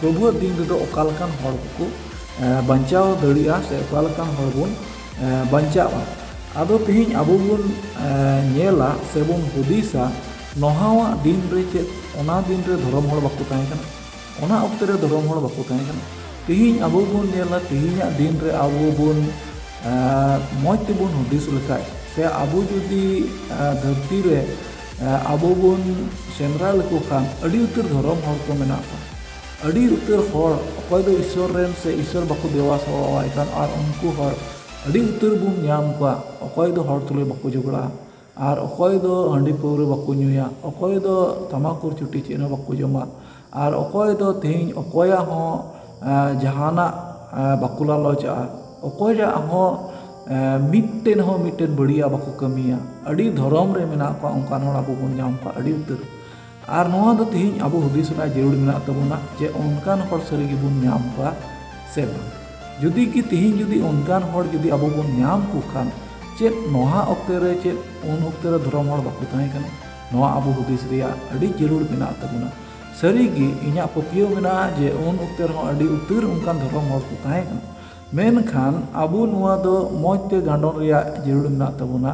ᱯᱨᱚᱵᱷᱩᱣᱟᱜ ᱫᱤᱱ ᱨᱮᱫᱚ ᱚᱠᱟ ᱞᱮᱠᱟᱱ ᱦᱚᱲ ᱠᱚᱠᱚ ᱵᱟᱧᱪᱟᱣ ᱫᱟᱲᱮᱭᱟᱜᱼᱟ ᱥᱮ ᱚᱠᱟ ᱞᱮᱠᱟᱱ ᱦᱚᱲ ᱵᱚᱱ ᱵᱟᱧᱪᱟᱜᱼᱟ᱾ ᱟᱫᱚ ᱛᱮᱦᱮᱧ ᱟᱵᱚ ᱵᱚᱱ ᱧᱮᱞᱟ ᱥᱮ ᱵᱚᱱ ᱦᱩᱫᱤᱥᱟ, ᱱᱚᱦᱟᱣᱟᱜ ᱫᱤᱱ ᱨᱮ ᱪᱮᱫ ᱚᱱᱟ ᱫᱤᱱ ᱨᱮ ᱫᱷᱚᱨᱚᱢ ᱦᱚᱲ ᱵᱟᱠᱚ ᱛᱟᱦᱮᱸ ᱠᱟᱱᱟ? ᱚᱱᱟ ᱚᱠᱛᱮ ᱨᱮ ᱫᱷᱚᱨᱚᱢ ᱦᱚᱲ ᱵᱟᱠᱚ ᱛᱟᱦᱮᱸ ᱠᱟᱱᱟ᱾ ᱛᱮᱦᱮᱧ ᱟᱵᱚ ᱵᱚᱱ ᱧᱮᱞᱟ, ᱛᱮᱦᱮᱧᱟᱜ ᱫᱤᱱ ᱨᱮ ᱟᱵᱚ ᱵᱚᱱ ᱢᱚᱡᱽ ᱛᱮᱵᱚᱱ ᱦᱩᱫᱤᱥ ᱞᱮᱠᱷᱟᱡ ᱥᱮ ᱟᱵᱚ ᱡᱩᱫᱤ ᱫᱷᱟᱹᱨᱛᱤ ᱨᱮ ᱟᱵᱚ ᱵᱚᱱ ᱥᱮᱸᱫᱽᱨᱟ ᱞᱮᱠᱚ ᱠᱷᱟᱱ ᱟᱹᱰᱤ ᱩᱛᱟᱹᱨ ᱫᱷᱚᱨᱚᱢ ᱦᱚᱲ ᱠᱚ ᱢᱮᱱᱟᱜ ᱠᱚᱣᱟ᱾ ᱟᱹᱰᱤ ᱩᱛᱟᱹᱨ ᱦᱚᱲ ᱚᱠᱚᱭ ᱫᱚ ᱤᱥᱥᱚᱨ ᱨᱮᱱ ᱥᱮ ᱤᱥᱥᱚᱨ ᱵᱟᱠᱚ ᱫᱮᱵᱟ ᱥᱮᱵᱟᱣᱟᱭ ᱠᱟᱱ, ᱟᱨ ᱩᱱᱠᱩ ᱦᱚᱲ ᱟᱹᱰᱤ ᱩᱛᱟᱹᱨ ᱵᱚᱱ ᱧᱟᱢ ᱠᱚᱣᱟ᱾ ᱚᱠᱚᱭ ᱫᱚ ᱦᱚᱲ ᱛᱩᱞᱩᱡ ᱵᱟᱠᱚ ᱡᱷᱚᱜᱽᱲᱟᱜᱼᱟ, ᱟᱨ ᱚᱠᱚᱭ ᱫᱚ ᱦᱟᱺᱰᱤ ᱯᱟᱹᱣᱨᱟᱹ ᱵᱟᱠᱚ ᱧᱩᱭᱟ, ᱚᱠᱚᱭ ᱫᱚ ᱛᱟᱢᱟᱠᱩᱨ ᱪᱩᱴᱤ ᱪᱮᱫ ᱦᱚᱸ ᱵᱟᱠᱚ ᱡᱚᱢᱟ, ᱟᱨ ᱚᱠᱚᱭ ᱫᱚ ᱛᱮᱦᱮᱧ ᱚᱠᱚᱭᱟᱜ ᱦᱚᱸ ᱡᱟᱦᱟᱱᱟᱜ ᱵᱟᱠᱚ ᱞᱟᱞᱚᱪᱟᱜᱼᱟ, ᱚᱠᱚᱭᱟᱜ ᱦᱚᱸ ᱢᱤᱫᱴᱮᱱ ᱦᱚᱸ ᱢᱤᱫᱴᱮᱱ ᱵᱟᱹᱲᱤᱡᱟᱜ ᱵᱟᱠᱚ ᱠᱟᱹᱢᱤᱭᱟ᱾ ᱟᱹᱰᱤ ᱫᱷᱚᱨᱚᱢ ᱨᱮ ᱢᱮᱱᱟᱜ ᱠᱚᱣᱟ, ᱚᱱᱠᱟᱱ ᱦᱚᱲ ᱟᱵᱚ ᱵᱚᱱ ᱧᱟᱢ ᱠᱚᱣᱟ ᱟᱹᱰᱤ ᱩᱛᱟᱹᱨ᱾ ᱟᱨ ᱱᱚᱣᱟ ᱫᱚ ᱛᱮᱦᱮᱧ ᱟᱵᱚ ᱦᱩᱫᱤᱥ ᱨᱮᱱᱟᱜ ᱡᱟᱹᱨᱩᱲ ᱢᱮᱱᱟᱜ ᱛᱟᱵᱚᱱᱟ ᱡᱮ ᱚᱱᱠᱟᱱ ᱦᱚᱲ ᱥᱟᱹᱨᱤ ᱜᱮᱵᱚᱱ ᱧᱟᱢ ᱠᱚᱣᱟ ᱥᱮ ᱵᱟᱝ᱾ ᱡᱩᱫᱤ ᱜᱮ ᱛᱮᱦᱮᱧ ᱡᱩᱫᱤ ᱚᱱᱠᱟᱱ ᱦᱚᱲ ᱡᱩᱫᱤ ᱟᱵᱚ ᱵᱚᱱ ᱧᱟᱢ ᱠᱚ ᱠᱷᱟᱱ, ᱪᱮᱫ ᱱᱚᱣᱟ ᱚᱠᱛᱮ ᱨᱮ, ᱪᱮᱫ ᱩᱱ ᱚᱠᱛᱮ ᱨᱮ ᱫᱷᱚᱨᱚᱢ ᱦᱚᱲ ᱵᱟᱠᱚ ᱛᱟᱦᱮᱸ ᱠᱟᱱᱟ? ᱱᱚᱣᱟ ᱟᱵᱚ ᱦᱩᱫᱤᱥ ᱨᱮᱭᱟᱜ ᱟᱹᱰᱤ ᱡᱟᱹᱨᱩᱲ ᱢᱮᱱᱟᱜ ᱛᱟᱵᱚᱱᱟ᱾ ᱥᱟᱹᱨᱤ ᱜᱮ ᱤᱧᱟᱹᱜ ᱯᱟᱹᱛᱭᱟᱹᱣ ᱢᱮᱱᱟᱜᱼᱟ ᱡᱮ ᱩᱱ ᱚᱠᱛᱮ ᱨᱮᱦᱚᱸ ᱟᱹᱰᱤ ᱩᱛᱟᱹᱨ ᱚᱱᱠᱟᱱ ᱫᱷᱚᱨᱚᱢ ᱦᱚᱲ ᱠᱚ ᱛᱟᱦᱮᱸ ᱠᱟᱱᱟ᱾ ᱢᱮᱱᱠᱷᱟᱱ ᱟᱵᱚ ᱱᱚᱣᱟ ᱫᱚ ᱢᱚᱡᱽ ᱛᱮ ᱜᱟᱸᱰᱚᱱ ᱨᱮᱭᱟᱜ ᱡᱟᱹᱨᱩᱲ ᱢᱮᱱᱟᱜ ᱛᱟᱵᱚᱱᱟ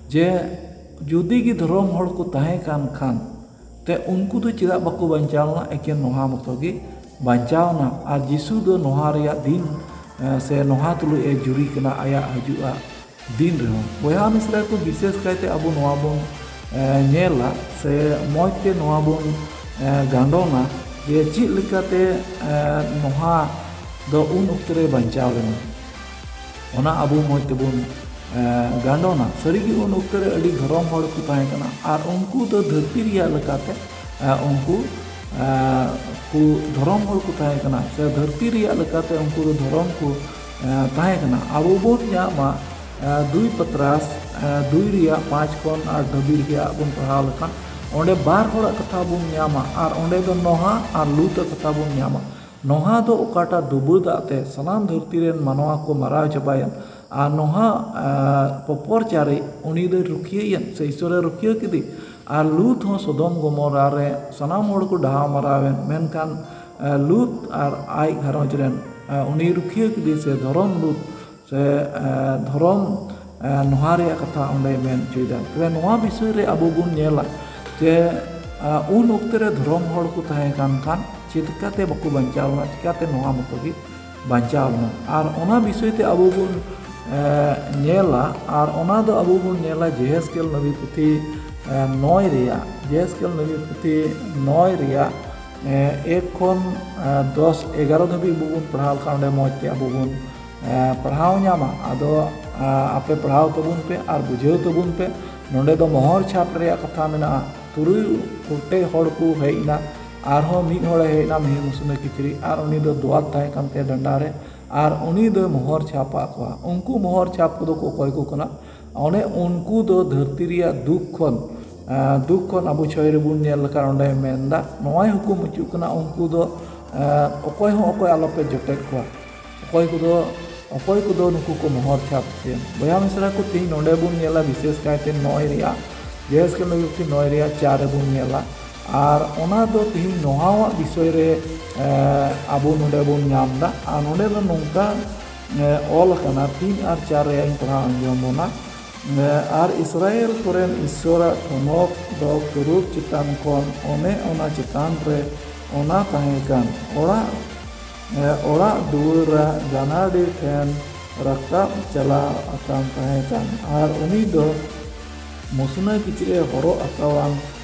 ᱡᱮ ᱡᱩᱫᱤ ᱜᱮ ᱫᱷᱚᱨᱚᱢ ᱦᱚᱲ ᱠᱚ ᱛᱟᱦᱮᱸ ᱠᱟᱱ ᱠᱷᱟᱱ, ᱛᱮ ᱩᱱᱠᱩ ᱫᱚ ᱪᱮᱫᱟᱜ ᱵᱟᱠᱚ ᱵᱟᱧᱪᱟᱣ ᱞᱮᱱᱟ? ᱮᱠᱮᱱ ᱱᱚᱣᱟ ᱢᱚᱛᱚ ᱜᱮ ᱵᱟᱧᱪᱟᱣ ᱮᱱᱟ᱾ ᱟᱨ ᱡᱤᱥᱩ ᱫᱚ ᱱᱚᱣᱟ ᱨᱮᱭᱟᱜ ᱫᱤᱱ, ᱮ, ᱥᱮ ᱱᱚᱣᱟ ᱛᱩᱞᱩᱡ ᱮ ᱡᱩᱨᱤ ᱠᱟᱱᱟ ᱟᱭᱟᱜ ᱦᱤᱡᱩᱜᱼᱟ ᱫᱤᱱ ᱨᱮᱦᱚᱸ᱾ ᱵᱚᱭᱦᱟ ᱢᱤᱥᱨᱟ ᱠᱚ, ᱵᱤᱥᱮᱥ ᱠᱟᱭᱛᱮ ᱟᱵᱚ ᱱᱚᱣᱟ ᱵᱚᱱ, ᱮ, ᱧᱮᱞᱟ ᱥᱮ ᱢᱚᱡᱽ ᱛᱮ ᱱᱚᱣᱟ ᱵᱚᱱ, ᱮ, ᱜᱟᱸᱰᱚᱱᱟ ᱡᱮ ᱪᱮᱫ ᱞᱮᱠᱟᱛᱮ, ᱮ, ᱱᱚᱣᱟ ᱫᱚ ᱩᱱ ᱚᱠᱛᱮ ᱨᱮ ᱵᱟᱧᱪᱟᱣ ᱞᱮᱱᱟ᱾ ᱚᱱᱟ ᱟᱵᱚ ᱢᱚᱡᱽ ᱛᱮᱵᱚᱱ, ᱮ, ᱜᱟᱸᱰᱚᱱᱟ᱾ ᱥᱟᱹᱨᱤᱜᱮ ᱩᱱ ᱚᱠᱛᱮ ᱨᱮ ᱟᱹᱰᱤ ᱫᱷᱚᱨᱚᱢ ᱦᱚᱲ ᱠᱚ ᱛᱟᱦᱮᱸ ᱠᱟᱱᱟ ᱟᱨ ᱩᱱᱠᱩ ᱫᱚ ᱫᱷᱟᱹᱨᱛᱤ ᱨᱮᱭᱟᱜ ᱞᱮᱠᱟᱛᱮ, ᱮ, ᱩᱱᱠᱩ, ᱮ, ᱠᱚ ᱫᱷᱚᱨᱚᱢ ᱦᱚᱲ ᱠᱚ ᱛᱟᱦᱮᱸ ᱠᱟᱱᱟ, ᱥᱮ ᱫᱷᱟᱹᱨᱛᱤ ᱨᱮᱭᱟᱜ ᱞᱮᱠᱟᱛᱮ ᱩᱱᱠᱩ ᱫᱚ ᱫᱷᱚᱨᱚᱢ ᱠᱚ, ᱮ, ᱛᱟᱦᱮᱸ ᱠᱟᱱᱟ᱾ ᱟᱵᱚ ᱵᱚᱱ ᱧᱟᱢᱟ, ᱮ, ᱫᱩᱭ ᱯᱟᱛᱨᱟᱥ, ᱮ, ᱫᱩᱭ ᱨᱮᱭᱟᱜ ᱯᱟᱸᱪ ᱠᱷᱚᱱ ᱟᱴ ᱫᱷᱟᱹᱵᱤᱡ ᱨᱮᱭᱟᱜ ᱵᱚᱱ ᱯᱟᱲᱦᱟᱣ ᱞᱮᱠᱷᱟᱱ, ᱚᱸᱰᱮ ᱵᱟᱨ ᱦᱚᱲᱟᱜ ᱠᱟᱛᱷᱟ ᱵᱚᱱ ᱧᱟᱢᱟ ᱟᱨ ᱚᱸᱰᱮ ᱫᱚ ᱱᱚᱦᱟ ᱟᱨ ᱞᱩᱛ ᱟᱜ ᱠᱟᱛᱷᱟ ᱵᱚᱱ ᱧᱟᱢᱟ᱾ ᱱᱚᱦᱟ ᱫᱚ ᱚᱠᱟᱴᱟᱜ ᱰᱩᱵᱟᱹ ᱫᱟᱜ ᱛᱮ ᱥᱟᱱᱟᱢ ᱫᱷᱟᱹᱨᱛᱤ ᱨᱮᱱ ᱢᱟᱱᱣᱟ ᱠᱚ ᱢᱟᱨᱟᱣ ᱪᱟᱵᱟᱭᱮᱱ, ᱟᱨ ᱱᱚᱦᱟ, ᱮ, ᱯᱚᱯᱚᱨ ᱪᱟᱨᱤᱡ, ᱩᱱᱤ ᱫᱚᱭ ᱨᱩᱠᱷᱤᱭᱟᱹᱭᱮᱱ, ᱥᱮ ᱤᱥᱥᱚᱨᱮ ᱨᱩᱠᱷᱤᱭᱟᱹ ᱠᱮᱫᱮ᱾ ᱟᱨ ᱞᱩᱛ ᱦᱚᱸ ᱥᱚᱫᱚᱢ ᱜᱚᱢᱚᱨᱟ ᱨᱮ ᱥᱟᱱᱟᱢ ᱦᱚᱲ ᱠᱚ ᱰᱟᱦᱟᱣ ᱢᱟᱨᱟᱣᱮᱱ, ᱢᱮᱱᱠᱷᱟᱱ, ᱮ, ᱞᱩᱛ ᱟᱨ ᱟᱡ ᱜᱷᱟᱨᱚᱸᱡᱽ ᱨᱮᱱ, ᱮ, ᱩᱱᱤ ᱨᱩᱠᱷᱤᱭᱟᱹ ᱠᱮᱫᱮ, ᱥᱮ ᱫᱷᱚᱨᱚᱢ ᱞᱩᱛ, ᱥᱮ, ᱮ, ᱫᱷᱚᱨᱚᱢ, ᱮ, ᱱᱚᱦᱟ ᱨᱮᱭᱟᱜ ᱠᱟᱛᱷᱟ ᱚᱸᱰᱮ ᱢᱮᱱ ᱦᱚᱪᱚᱭᱮᱫᱟ᱾ ᱛᱚᱵᱮ ᱱᱚᱣᱟ ᱵᱤᱥᱚᱭ ᱨᱮ ᱟᱵᱚ ᱵᱚᱱ ᱧᱮᱞᱟ ᱡᱮ, ᱮ, ᱩᱱ ᱚᱠᱛᱮ ᱨᱮ ᱫᱷᱚᱨᱚᱢ ᱦᱚᱲ ᱠᱚ ᱛᱟᱦᱮᱸ ᱠᱟᱱ ᱠᱷᱟᱱ ᱪᱤᱠᱟᱹᱛᱮ ᱵᱟᱠᱚ ᱵᱟᱧᱪᱟᱣ ᱞᱮᱱᱟ, ᱪᱤᱠᱟᱹᱛᱮ ᱱᱚᱣᱟ ᱢᱚᱛᱚ ᱜᱮ ᱵᱟᱧᱪᱟᱣ ᱞᱮᱱᱟ? ᱟᱨ ᱚᱱᱟ ᱵᱤᱥᱚᱭ ᱛᱮ ᱟᱵᱚ ᱵᱚᱱ, ᱮ, ᱧᱮᱞᱟ, ᱟᱨ ᱚᱱᱟ ᱫᱚ ᱟᱵᱚ ᱵᱚᱱ ᱧᱮᱞᱟ ᱡᱮᱦᱮᱥᱠᱮᱞ ᱱᱚᱵᱤ ᱯᱩᱛᱷᱤ, ᱮ, ᱱᱚᱭ ᱨᱮᱭᱟᱜ, ᱡᱮᱦᱮᱥᱠᱮᱞ ᱱᱚᱵᱤ ᱯᱩᱛᱷᱤ ᱱᱚᱭ ᱨᱮᱭᱟᱜ, ᱮ, ᱮᱠ ᱠᱷᱚᱱ, ᱮ, ᱫᱚᱥ, ᱮᱜᱟᱨᱚ ᱫᱷᱟᱹᱵᱤᱡ ᱵᱚ ᱵᱚᱱ ᱯᱟᱲᱦᱟᱣ ᱞᱮᱠᱷᱟᱱ ᱚᱸᱰᱮ ᱢᱚᱡᱽ ᱛᱮ ᱟᱵᱚ ᱵᱚᱱ, ᱮ, ᱯᱟᱲᱦᱟᱣ ᱧᱟᱢᱟ᱾ ᱟᱫᱚ, ᱮ, ᱟᱯᱮ ᱯᱟᱲᱦᱟᱣ ᱛᱟᱵᱚᱱ ᱯᱮ ᱟᱨ ᱵᱩᱡᱷᱟᱹᱣ ᱛᱟᱵᱚᱱ ᱯᱮ᱾ ᱱᱚᱰᱮ ᱫᱚ ᱢᱚᱦᱚᱨ ᱪᱷᱟᱯ ᱨᱮᱭᱟᱜ ᱠᱟᱛᱷᱟ ᱢᱮᱱᱟᱜᱼᱟ᱾ ᱛᱩᱨᱩᱭ ᱜᱚᱴᱮᱡ ᱦᱚᱲ ᱠᱚ ᱦᱮᱡ ᱮᱱᱟ ᱟᱨᱦᱚᱸ ᱢᱤᱫ ᱦᱚᱲᱮ ᱦᱮᱡ ᱮᱱᱟ, ᱢᱤᱦᱩ ᱢᱩᱥᱱᱟᱹ ᱠᱤᱪᱨᱤᱡ, ᱟᱨ ᱩᱱᱤ ᱫᱚ ᱫᱚᱣᱟᱛ ᱛᱟᱦᱮᱸ ᱠᱟᱱ ᱛᱟᱭᱟ ᱰᱟᱸᱰᱟ ᱨᱮ, ᱟᱨ ᱩᱱᱤ ᱫᱚᱭ ᱢᱚᱦᱚᱨ ᱪᱷᱟᱯ ᱟᱫ ᱠᱚᱣᱟ᱾ ᱩᱱᱠᱩ ᱢᱚᱦᱚᱨ ᱪᱷᱟᱯ ᱠᱚᱫᱚ ᱠᱚ ᱚᱠᱚᱭ ᱠᱚ ᱠᱟᱱᱟ? ᱚᱱᱮ ᱩᱱᱠᱩ ᱫᱚ ᱫᱷᱟᱹᱨᱛᱤ ᱨᱮᱭᱟᱜ ᱫᱩᱠ ᱠᱷᱚᱱ, ᱮᱸ, ᱫᱩᱠ ᱠᱷᱚᱱ ᱟᱵᱚ ᱪᱷᱚᱭ ᱨᱮᱵᱚᱱ ᱧᱮᱞ ᱞᱮᱠᱷᱟᱱ ᱚᱸᱰᱮ ᱢᱮᱱᱫᱟ, ᱱᱚᱣᱟᱭ ᱦᱩᱠᱩᱢ ᱦᱚᱪᱚᱜ ᱠᱟᱱᱟ, ᱩᱱᱠᱩ ᱫᱚ, ᱮᱸ, ᱚᱠᱚᱭ ᱦᱚᱸ ᱚᱠᱚᱭ ᱟᱞᱚᱯᱮ ᱡᱚᱴᱮᱫ ᱠᱚᱣᱟ᱾ ᱚᱠᱚᱭ ᱠᱚᱫᱚ, ᱚᱠᱚᱭ ᱠᱚᱫᱚ ᱱᱩᱠᱩ ᱠᱚ ᱢᱚᱦᱚᱨ ᱪᱷᱟᱯ ᱠᱮᱫ᱾ ᱵᱚᱭᱦᱟ ᱢᱤᱥᱨᱟ ᱠᱚ, ᱛᱮᱦᱮᱧ ᱱᱚᱰᱮ ᱵᱚᱱ ᱧᱮᱞᱟ, ᱵᱤᱥᱮᱥ ᱠᱟᱭᱛᱮ ᱱᱚᱭ ᱨᱮᱭᱟᱜ, ᱡᱮᱦᱮᱥᱠᱮᱞ ᱱᱚᱭ ᱨᱮᱭᱟᱜ ᱪᱟᱨ ᱨᱮᱵᱚᱱ ᱧᱮᱞᱟ᱾ ᱟᱨ ᱚᱱᱟ ᱫᱚ ᱛᱮᱦᱮᱧ ᱱᱚᱣᱟᱣᱟᱜ ᱵᱤᱥᱚᱭ ᱨᱮ, ᱮ, ᱟᱵᱚ ᱱᱚᱰᱮ ᱵᱚᱱ ᱧᱟᱢ ᱮᱫᱟ᱾ ᱟᱨ ᱱᱚᱰᱮ ᱫᱚ ᱱᱚᱝᱠᱟ, ᱮ, ᱚᱞ ᱟᱠᱟᱱᱟ, ᱛᱤᱱ ᱟᱨ ᱪᱟᱨ ᱨᱮᱭᱟᱜ ᱤᱧ ᱯᱟᱲᱦᱟᱣ ᱟᱸᱡᱚᱢ ᱵᱚᱱᱟ᱾ ᱮ, ᱟᱨ ᱤᱥᱨᱟᱭᱮᱞ ᱠᱚᱨᱮᱱ ᱤᱥᱥᱚᱨᱟᱜ ᱴᱷᱚᱱᱚᱠ ᱫᱚ ᱠᱮᱨᱩᱵ ᱪᱮᱛᱟᱱ ᱠᱷᱚᱱ ᱚᱱᱮ ᱚᱱᱟ ᱪᱮᱛᱟᱱ ᱨᱮ ᱚᱱᱟ ᱛᱟᱦᱮᱸ ᱠᱟᱱ᱾ ᱚᱲᱟᱜ, ᱮ, ᱚᱲᱟᱜ ᱫᱩᱣᱟᱹᱨᱟᱜ ᱜᱟᱱᱟᱰᱤ ᱴᱷᱮᱱ ᱨᱟᱠᱟᱵ ᱪᱟᱞᱟᱣ ᱟᱠᱟᱱ ᱛᱟᱦᱮᱸ ᱠᱟᱱ᱾ ᱟᱨ ᱩᱱᱤ ᱫᱚ ᱢᱩᱥᱱᱟᱹ ᱠᱤᱪᱨᱤᱡ ᱦᱚᱨᱚᱜ ᱟᱠᱟᱣᱟᱱ,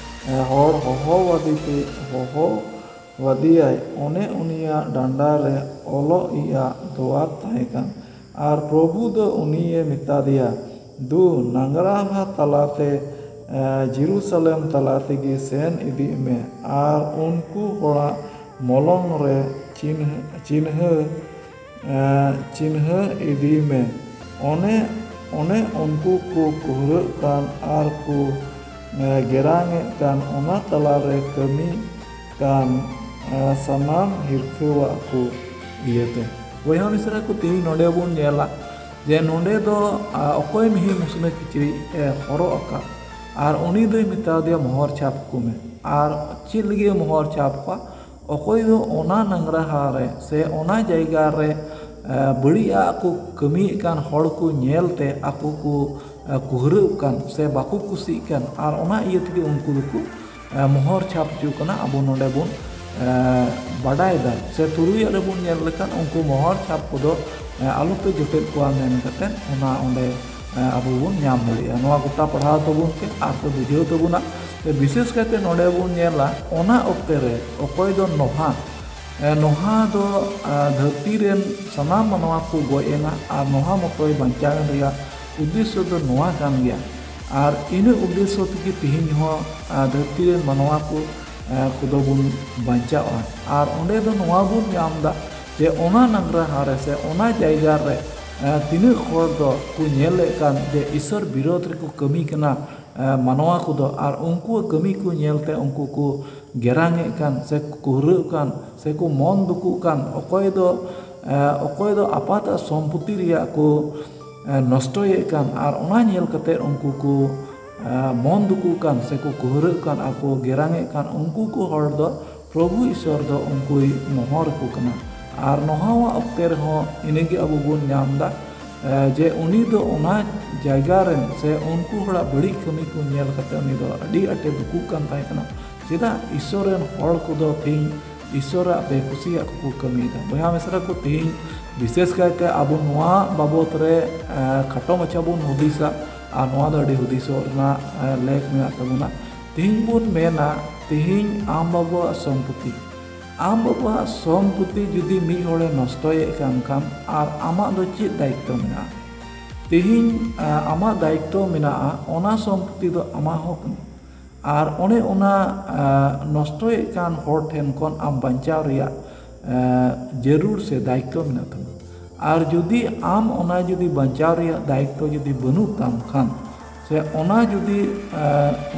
ᱮ, ᱦᱚᱲ ᱦᱚᱦᱚᱣᱟᱫᱮ ᱛᱮ, ᱦᱚᱦᱚᱣᱟᱫᱮᱭᱟᱭ, ᱚᱱᱮ ᱩᱱᱤᱭᱟᱜ ᱰᱟᱸᱰᱟ ᱨᱮ ᱚᱞᱚᱜ ᱤᱡᱟᱜ ᱫᱚᱣᱟᱛ ᱛᱟᱦᱮᱸ ᱠᱟᱱ᱾ ᱟᱨ ᱯᱨᱚᱵᱷᱩ ᱫᱚ ᱩᱱᱤᱭᱮ ᱢᱮᱛᱟᱫᱮᱭᱟ, ᱫᱩ, ᱱᱟᱝᱜᱽᱨᱟᱦᱟ ᱛᱟᱞᱟᱛᱮ, ᱮ, ᱡᱮᱨᱩᱥᱟᱞᱮᱢ ᱛᱟᱞᱟ ᱛᱮᱜᱮ ᱥᱮᱱ ᱤᱫᱤᱜ ᱢᱮ, ᱟᱨ ᱩᱱᱠᱩ ᱦᱚᱲᱟᱜ ᱢᱚᱞᱚᱝ ᱨᱮ ᱪᱤᱱᱦᱟᱹ, ᱪᱤᱱᱦᱟᱹ, ᱮ, ᱪᱤᱱᱦᱟᱹ ᱤᱫᱤ ᱢᱮ᱾ ᱚᱱᱮ, ᱚᱱᱮ ᱩᱱᱠᱩ ᱠᱚ ᱠᱩᱦᱨᱟᱹᱜ ᱠᱟᱱ ᱟᱨ ᱠᱚ, ᱮ, ᱜᱮᱨᱟᱝᱮᱫ ᱠᱟᱱ, ᱚᱱᱟ ᱛᱟᱞᱟᱨᱮ ᱠᱟᱹᱢᱤ ᱠᱟᱱ, ᱮ, ᱥᱟᱱᱟᱢ ᱦᱤᱨᱠᱷᱟᱹᱣᱟᱜ ᱠᱚ ᱤᱭᱟᱹᱛᱮ᱾ ᱵᱚᱭᱦᱟ ᱢᱤᱥᱨᱟ ᱠᱚ, ᱛᱮᱦᱮᱧ ᱱᱚᱰᱮ ᱵᱚᱱ ᱧᱮᱞᱟ ᱡᱮ ᱱᱚᱰᱮ ᱫᱚ, ᱟ, ᱚᱠᱚᱭ ᱢᱤᱦᱩ ᱢᱩᱥᱱᱟᱹ ᱠᱤᱪᱨᱤᱡ ᱮ ᱦᱚᱨᱚᱜ ᱟᱠᱟᱫ, ᱟᱨ ᱩᱱᱤ ᱫᱚᱭ ᱢᱮᱛᱟ ᱫᱮᱭᱟ, ᱢᱚᱦᱚᱨ ᱪᱷᱟᱯ ᱠᱚᱢᱮ᱾ ᱟᱨ ᱪᱮᱫ ᱞᱟᱹᱜᱤᱫ ᱮ ᱢᱚᱦᱚᱨ ᱪᱷᱟᱯ ᱠᱚᱣᱟ? ᱚᱠᱚᱭ ᱫᱚ ᱚᱱᱟ ᱱᱟᱝᱜᱽᱨᱟᱦᱟ ᱨᱮ ᱥᱮ ᱚᱱᱟ ᱡᱟᱭᱜᱟ ᱨᱮ, ᱮ, ᱵᱟᱹᱲᱤᱡ ᱟᱜ ᱠᱚ ᱠᱟᱹᱢᱤᱭᱮᱫ ᱠᱟᱱ ᱦᱚᱲ ᱠᱚ ᱧᱮᱞ ᱛᱮ ᱟᱠᱚ ᱠᱚ, ᱮ, ᱠᱩᱦᱨᱟᱹᱜ ᱠᱟᱱ ᱥᱮ ᱵᱟᱠᱚ ᱠᱩᱥᱤᱜ ᱠᱟᱱ, ᱟᱨ ᱚᱱᱟ ᱤᱭᱟᱹ ᱛᱮᱜᱮ ᱩᱱᱠᱩ ᱫᱚᱠᱚ, ᱮ, ᱢᱚᱦᱚᱨ ᱪᱷᱟᱯ ᱦᱚᱪᱚ ᱠᱟᱱᱟ᱾ ᱟᱵᱚ ᱱᱚᱰᱮ ᱵᱚᱱ, ᱮ, ᱵᱟᱰᱟᱭ ᱮᱫᱟ ᱥᱮ ᱛᱩᱨᱩᱭᱟᱜ ᱨᱮᱵᱚᱱ ᱧᱮᱞ ᱞᱮᱠᱷᱟᱱ ᱩᱱᱠᱩ ᱢᱚᱦᱚᱨ ᱪᱷᱟᱯ ᱠᱚᱫᱚ, ᱮ, ᱟᱞᱚᱯᱮ ᱡᱚᱴᱮᱫ ᱠᱚᱣᱟ ᱢᱮᱱ ᱠᱟᱛᱮᱫ ᱚᱱᱟ ᱚᱸᱰᱮ, ᱮ, ᱟᱵᱚ ᱵᱚᱱ ᱧᱟᱢ ᱫᱟᱲᱮᱭᱟᱜᱼᱟ᱾ ᱱᱚᱣᱟ ᱜᱚᱴᱟ ᱯᱟᱲᱦᱟᱣ ᱛᱟᱵᱚᱱ ᱯᱮ ᱟᱨ ᱯᱮ ᱵᱩᱡᱷᱟᱹᱣ ᱛᱟᱵᱚᱱᱟ᱾ ᱛᱚ ᱵᱤᱥᱮᱥ ᱠᱟᱭᱛᱮ ᱱᱚᱰᱮ ᱵᱚᱱ ᱧᱮᱞᱟ, ᱚᱱᱟ ᱚᱠᱛᱮ ᱨᱮ ᱚᱠᱚᱭ ᱫᱚ ᱱᱚᱦᱟ, ᱮ, ᱱᱚᱦᱟ ᱫᱚ, ᱮ, ᱫᱷᱟᱹᱨᱛᱤ ᱨᱮᱱ ᱥᱟᱱᱟᱢ ᱢᱟᱱᱣᱟ ᱠᱚ ᱜᱚᱡ ᱮᱱᱟ ᱟᱨ ᱱᱚᱦᱟ ᱢᱚᱛᱚᱭ ᱵᱟᱧᱪᱟᱣ ᱮᱱ ᱨᱮᱭᱟᱜ ᱩᱫᱽᱫᱮᱥᱥᱚ ᱫᱚ ᱱᱚᱣᱟ ᱠᱟᱱ ᱜᱮᱭᱟ᱾ ᱟᱨ ᱤᱱᱟᱹ ᱩᱫᱽᱫᱮᱥᱥᱚ ᱛᱮᱜᱮ ᱛᱮᱦᱮᱧ ᱦᱚᱸ, ᱮ, ᱫᱷᱟᱹᱨᱛᱤ ᱨᱮᱱ ᱢᱟᱱᱣᱟ ᱠᱚ, ᱠᱚᱫᱚ ᱵᱚᱱ ᱵᱟᱧᱪᱟᱜᱼᱟ᱾ ᱟᱨ ᱚᱸᱰᱮ ᱫᱚ ᱱᱚᱣᱟ ᱵᱚᱱ ᱧᱟᱢ ᱮᱫᱟ ᱡᱮ ᱚᱱᱟ ᱱᱟᱝᱨᱟᱦᱟ ᱨᱮ ᱥᱮ ᱚᱱᱟ ᱡᱟᱭᱜᱟ ᱨᱮ ᱛᱤᱱᱟᱹᱜ ᱦᱚᱲ ᱫᱚ ᱠᱚ ᱧᱮᱞᱮᱫ ᱠᱟᱱ ᱡᱮ ᱤᱥᱚᱨ ᱵᱤᱨᱳᱫᱷ ᱨᱮᱠᱚ ᱠᱟᱹᱢᱤ ᱠᱟᱱᱟ ᱢᱟᱱᱣᱟ ᱠᱚᱫᱚ, ᱟᱨ ᱩᱱᱠᱩᱣᱟᱜ ᱠᱟᱹᱢᱤ ᱠᱚ ᱧᱮᱞᱛᱮ ᱩᱱᱠᱩ ᱠᱚ ᱜᱮᱨᱟᱝᱮᱫ ᱠᱟᱱ ᱥᱮ ᱠᱚ ᱠᱩᱦᱨᱟᱹᱜ ᱠᱟᱱ ᱥᱮ ᱠᱚ ᱢᱚᱱ ᱫᱩᱠᱩᱜ ᱠᱟᱱ, ᱚᱠᱚᱭ ᱫᱚ ᱚᱠᱚᱭ ᱫᱚ ᱟᱯᱟᱛᱟᱜ ᱥᱚᱢᱯᱚᱛᱤ ᱨᱮᱭᱟᱜ ᱠᱚ ᱱᱚᱥᱴᱚᱭᱮᱫ ᱠᱟᱱ, ᱟᱨ ᱚᱱᱟ ᱧᱮᱞ ᱠᱟᱛᱮ ᱩᱱᱠᱩ ᱠᱚ ᱢᱚᱱ ᱫᱩᱠᱩᱜ ᱠᱟᱱ ᱥᱮ ᱠᱚ ᱠᱩᱦᱨᱟᱹᱜ ᱠᱟᱱ ᱟᱨ ᱠᱚ ᱜᱮᱨᱟᱝᱮᱫ ᱠᱟᱱ, ᱩᱱᱠᱩ ᱠᱚ ᱦᱚᱲ ᱫᱚ ᱯᱨᱚᱵᱷᱩ ᱤᱥᱚᱨ ᱫᱚ ᱩᱱᱠᱩᱭ ᱢᱚᱦᱚᱨ ᱠᱚ ᱠᱟᱱᱟ᱾ ᱟᱨ ᱱᱚᱣᱟ ᱚᱠᱛᱮ ᱨᱮᱦᱚᱸ ᱤᱱᱟᱹᱜᱮ ᱟᱵᱚ ᱵᱚᱱ ᱧᱟᱢ ᱮᱫᱟ ᱡᱮ ᱩᱱᱤ ᱫᱚ ᱚᱱᱟ ᱡᱟᱭᱜᱟ ᱨᱮᱱ ᱥᱮ ᱩᱱᱠᱩ ᱦᱚᱲᱟᱜ ᱵᱟᱹᱲᱤᱡ ᱠᱟᱹᱢᱤ ᱠᱚ ᱧᱮᱞ ᱠᱟᱛᱮ ᱩᱱᱤ ᱫᱚ ᱟᱹᱰᱤ ᱟᱸᱴᱮ ᱫᱩᱠᱩᱜ ᱠᱟᱱ ᱛᱟᱦᱮᱸ ᱠᱟᱱᱟ᱾ ᱪᱮᱫᱟᱜ ᱤᱥᱚᱨ ᱨᱮᱱ ᱦᱚᱲ ᱠᱚᱫᱚ ᱛᱮᱦᱮᱧ ᱤᱥᱚᱨᱟᱜ ᱵᱮᱠᱩᱥᱤᱭᱟᱜ ᱠᱚᱠᱚ ᱠᱟᱹᱢᱤᱭᱮᱫᱟ? ᱵᱚᱭᱦᱟ ᱢᱤᱥᱨᱟ ᱠᱚ, ᱛᱮᱦᱮᱧ ᱵᱤᱥᱮᱥ ᱠᱟᱭᱛᱮ ᱟᱵᱚ ᱱᱚᱣᱟ ᱵᱟᱵᱚᱛ ᱨᱮ ᱠᱷᱟᱴᱚ ᱢᱟᱪᱷᱟ ᱵᱚᱱ ᱦᱩᱫᱤᱥᱟ, ᱟᱨ ᱱᱚᱣᱟ ᱫᱚ ᱟᱹᱰᱤ ᱦᱩᱫᱤᱥᱚᱜ ᱨᱮᱱᱟᱜ ᱞᱮᱠ ᱢᱮᱱᱟᱜ ᱛᱟᱵᱚᱱᱟ᱾ ᱛᱮᱦᱮᱧ ᱵᱚᱱ ᱢᱮᱱᱟ, ᱛᱮᱦᱮᱧ ᱟᱢ ᱵᱟᱵᱟᱣᱟᱜ ᱥᱚᱢᱯᱚᱛᱤ, ᱟᱢ ᱵᱟᱵᱟᱣᱟᱜ ᱥᱚᱢᱯᱚᱛᱤ ᱡᱩᱫᱤ ᱢᱤᱫ ᱦᱚᱲᱮ ᱱᱚᱥᱴᱚᱭᱮᱫ ᱠᱟᱱ ᱠᱷᱟᱱ, ᱟᱨ ᱟᱢᱟᱜ ᱫᱚ ᱪᱮᱫ ᱫᱟᱭᱤᱛᱛᱚ ᱢᱮᱱᱟᱜᱼᱟ? ᱛᱮᱦᱮᱧ ᱟᱢᱟᱜ ᱫᱟᱭᱤᱛᱛᱚ ᱢᱮᱱᱟᱜᱼᱟ, ᱚᱱᱟ ᱥᱚᱢᱯᱚᱛᱤ ᱫᱚ ᱟᱢᱟᱜ ᱦᱚᱸ ᱠᱟᱱᱟ᱾ ᱟᱨ ᱚᱱᱮ ᱚᱱᱟ ᱱᱚᱥᱴᱚᱭᱮᱫ ᱠᱟᱱ ᱦᱚᱲ ᱴᱷᱮᱱ ᱠᱷᱚᱱ ᱟᱢ ᱵᱟᱧᱪᱟᱣ ᱨᱮᱭᱟᱜ ᱡᱟᱹᱨᱩᱲ ᱥᱮ ᱫᱟᱭᱤᱛᱛᱚ ᱢᱮᱱᱟᱜ ᱛᱟᱢᱟ᱾ ᱟᱨ ᱡᱩᱫᱤ ᱟᱢ ᱚᱱᱟ ᱡᱩᱫᱤ ᱵᱟᱧᱪᱟᱣ ᱨᱮᱭᱟᱜ ᱫᱟᱭᱤᱛᱛᱚ ᱡᱩᱫᱤ ᱵᱟᱹᱱᱩᱜ ᱛᱟᱢ ᱠᱷᱟᱱ, ᱥᱮ ᱚᱱᱟ ᱡᱩᱫᱤ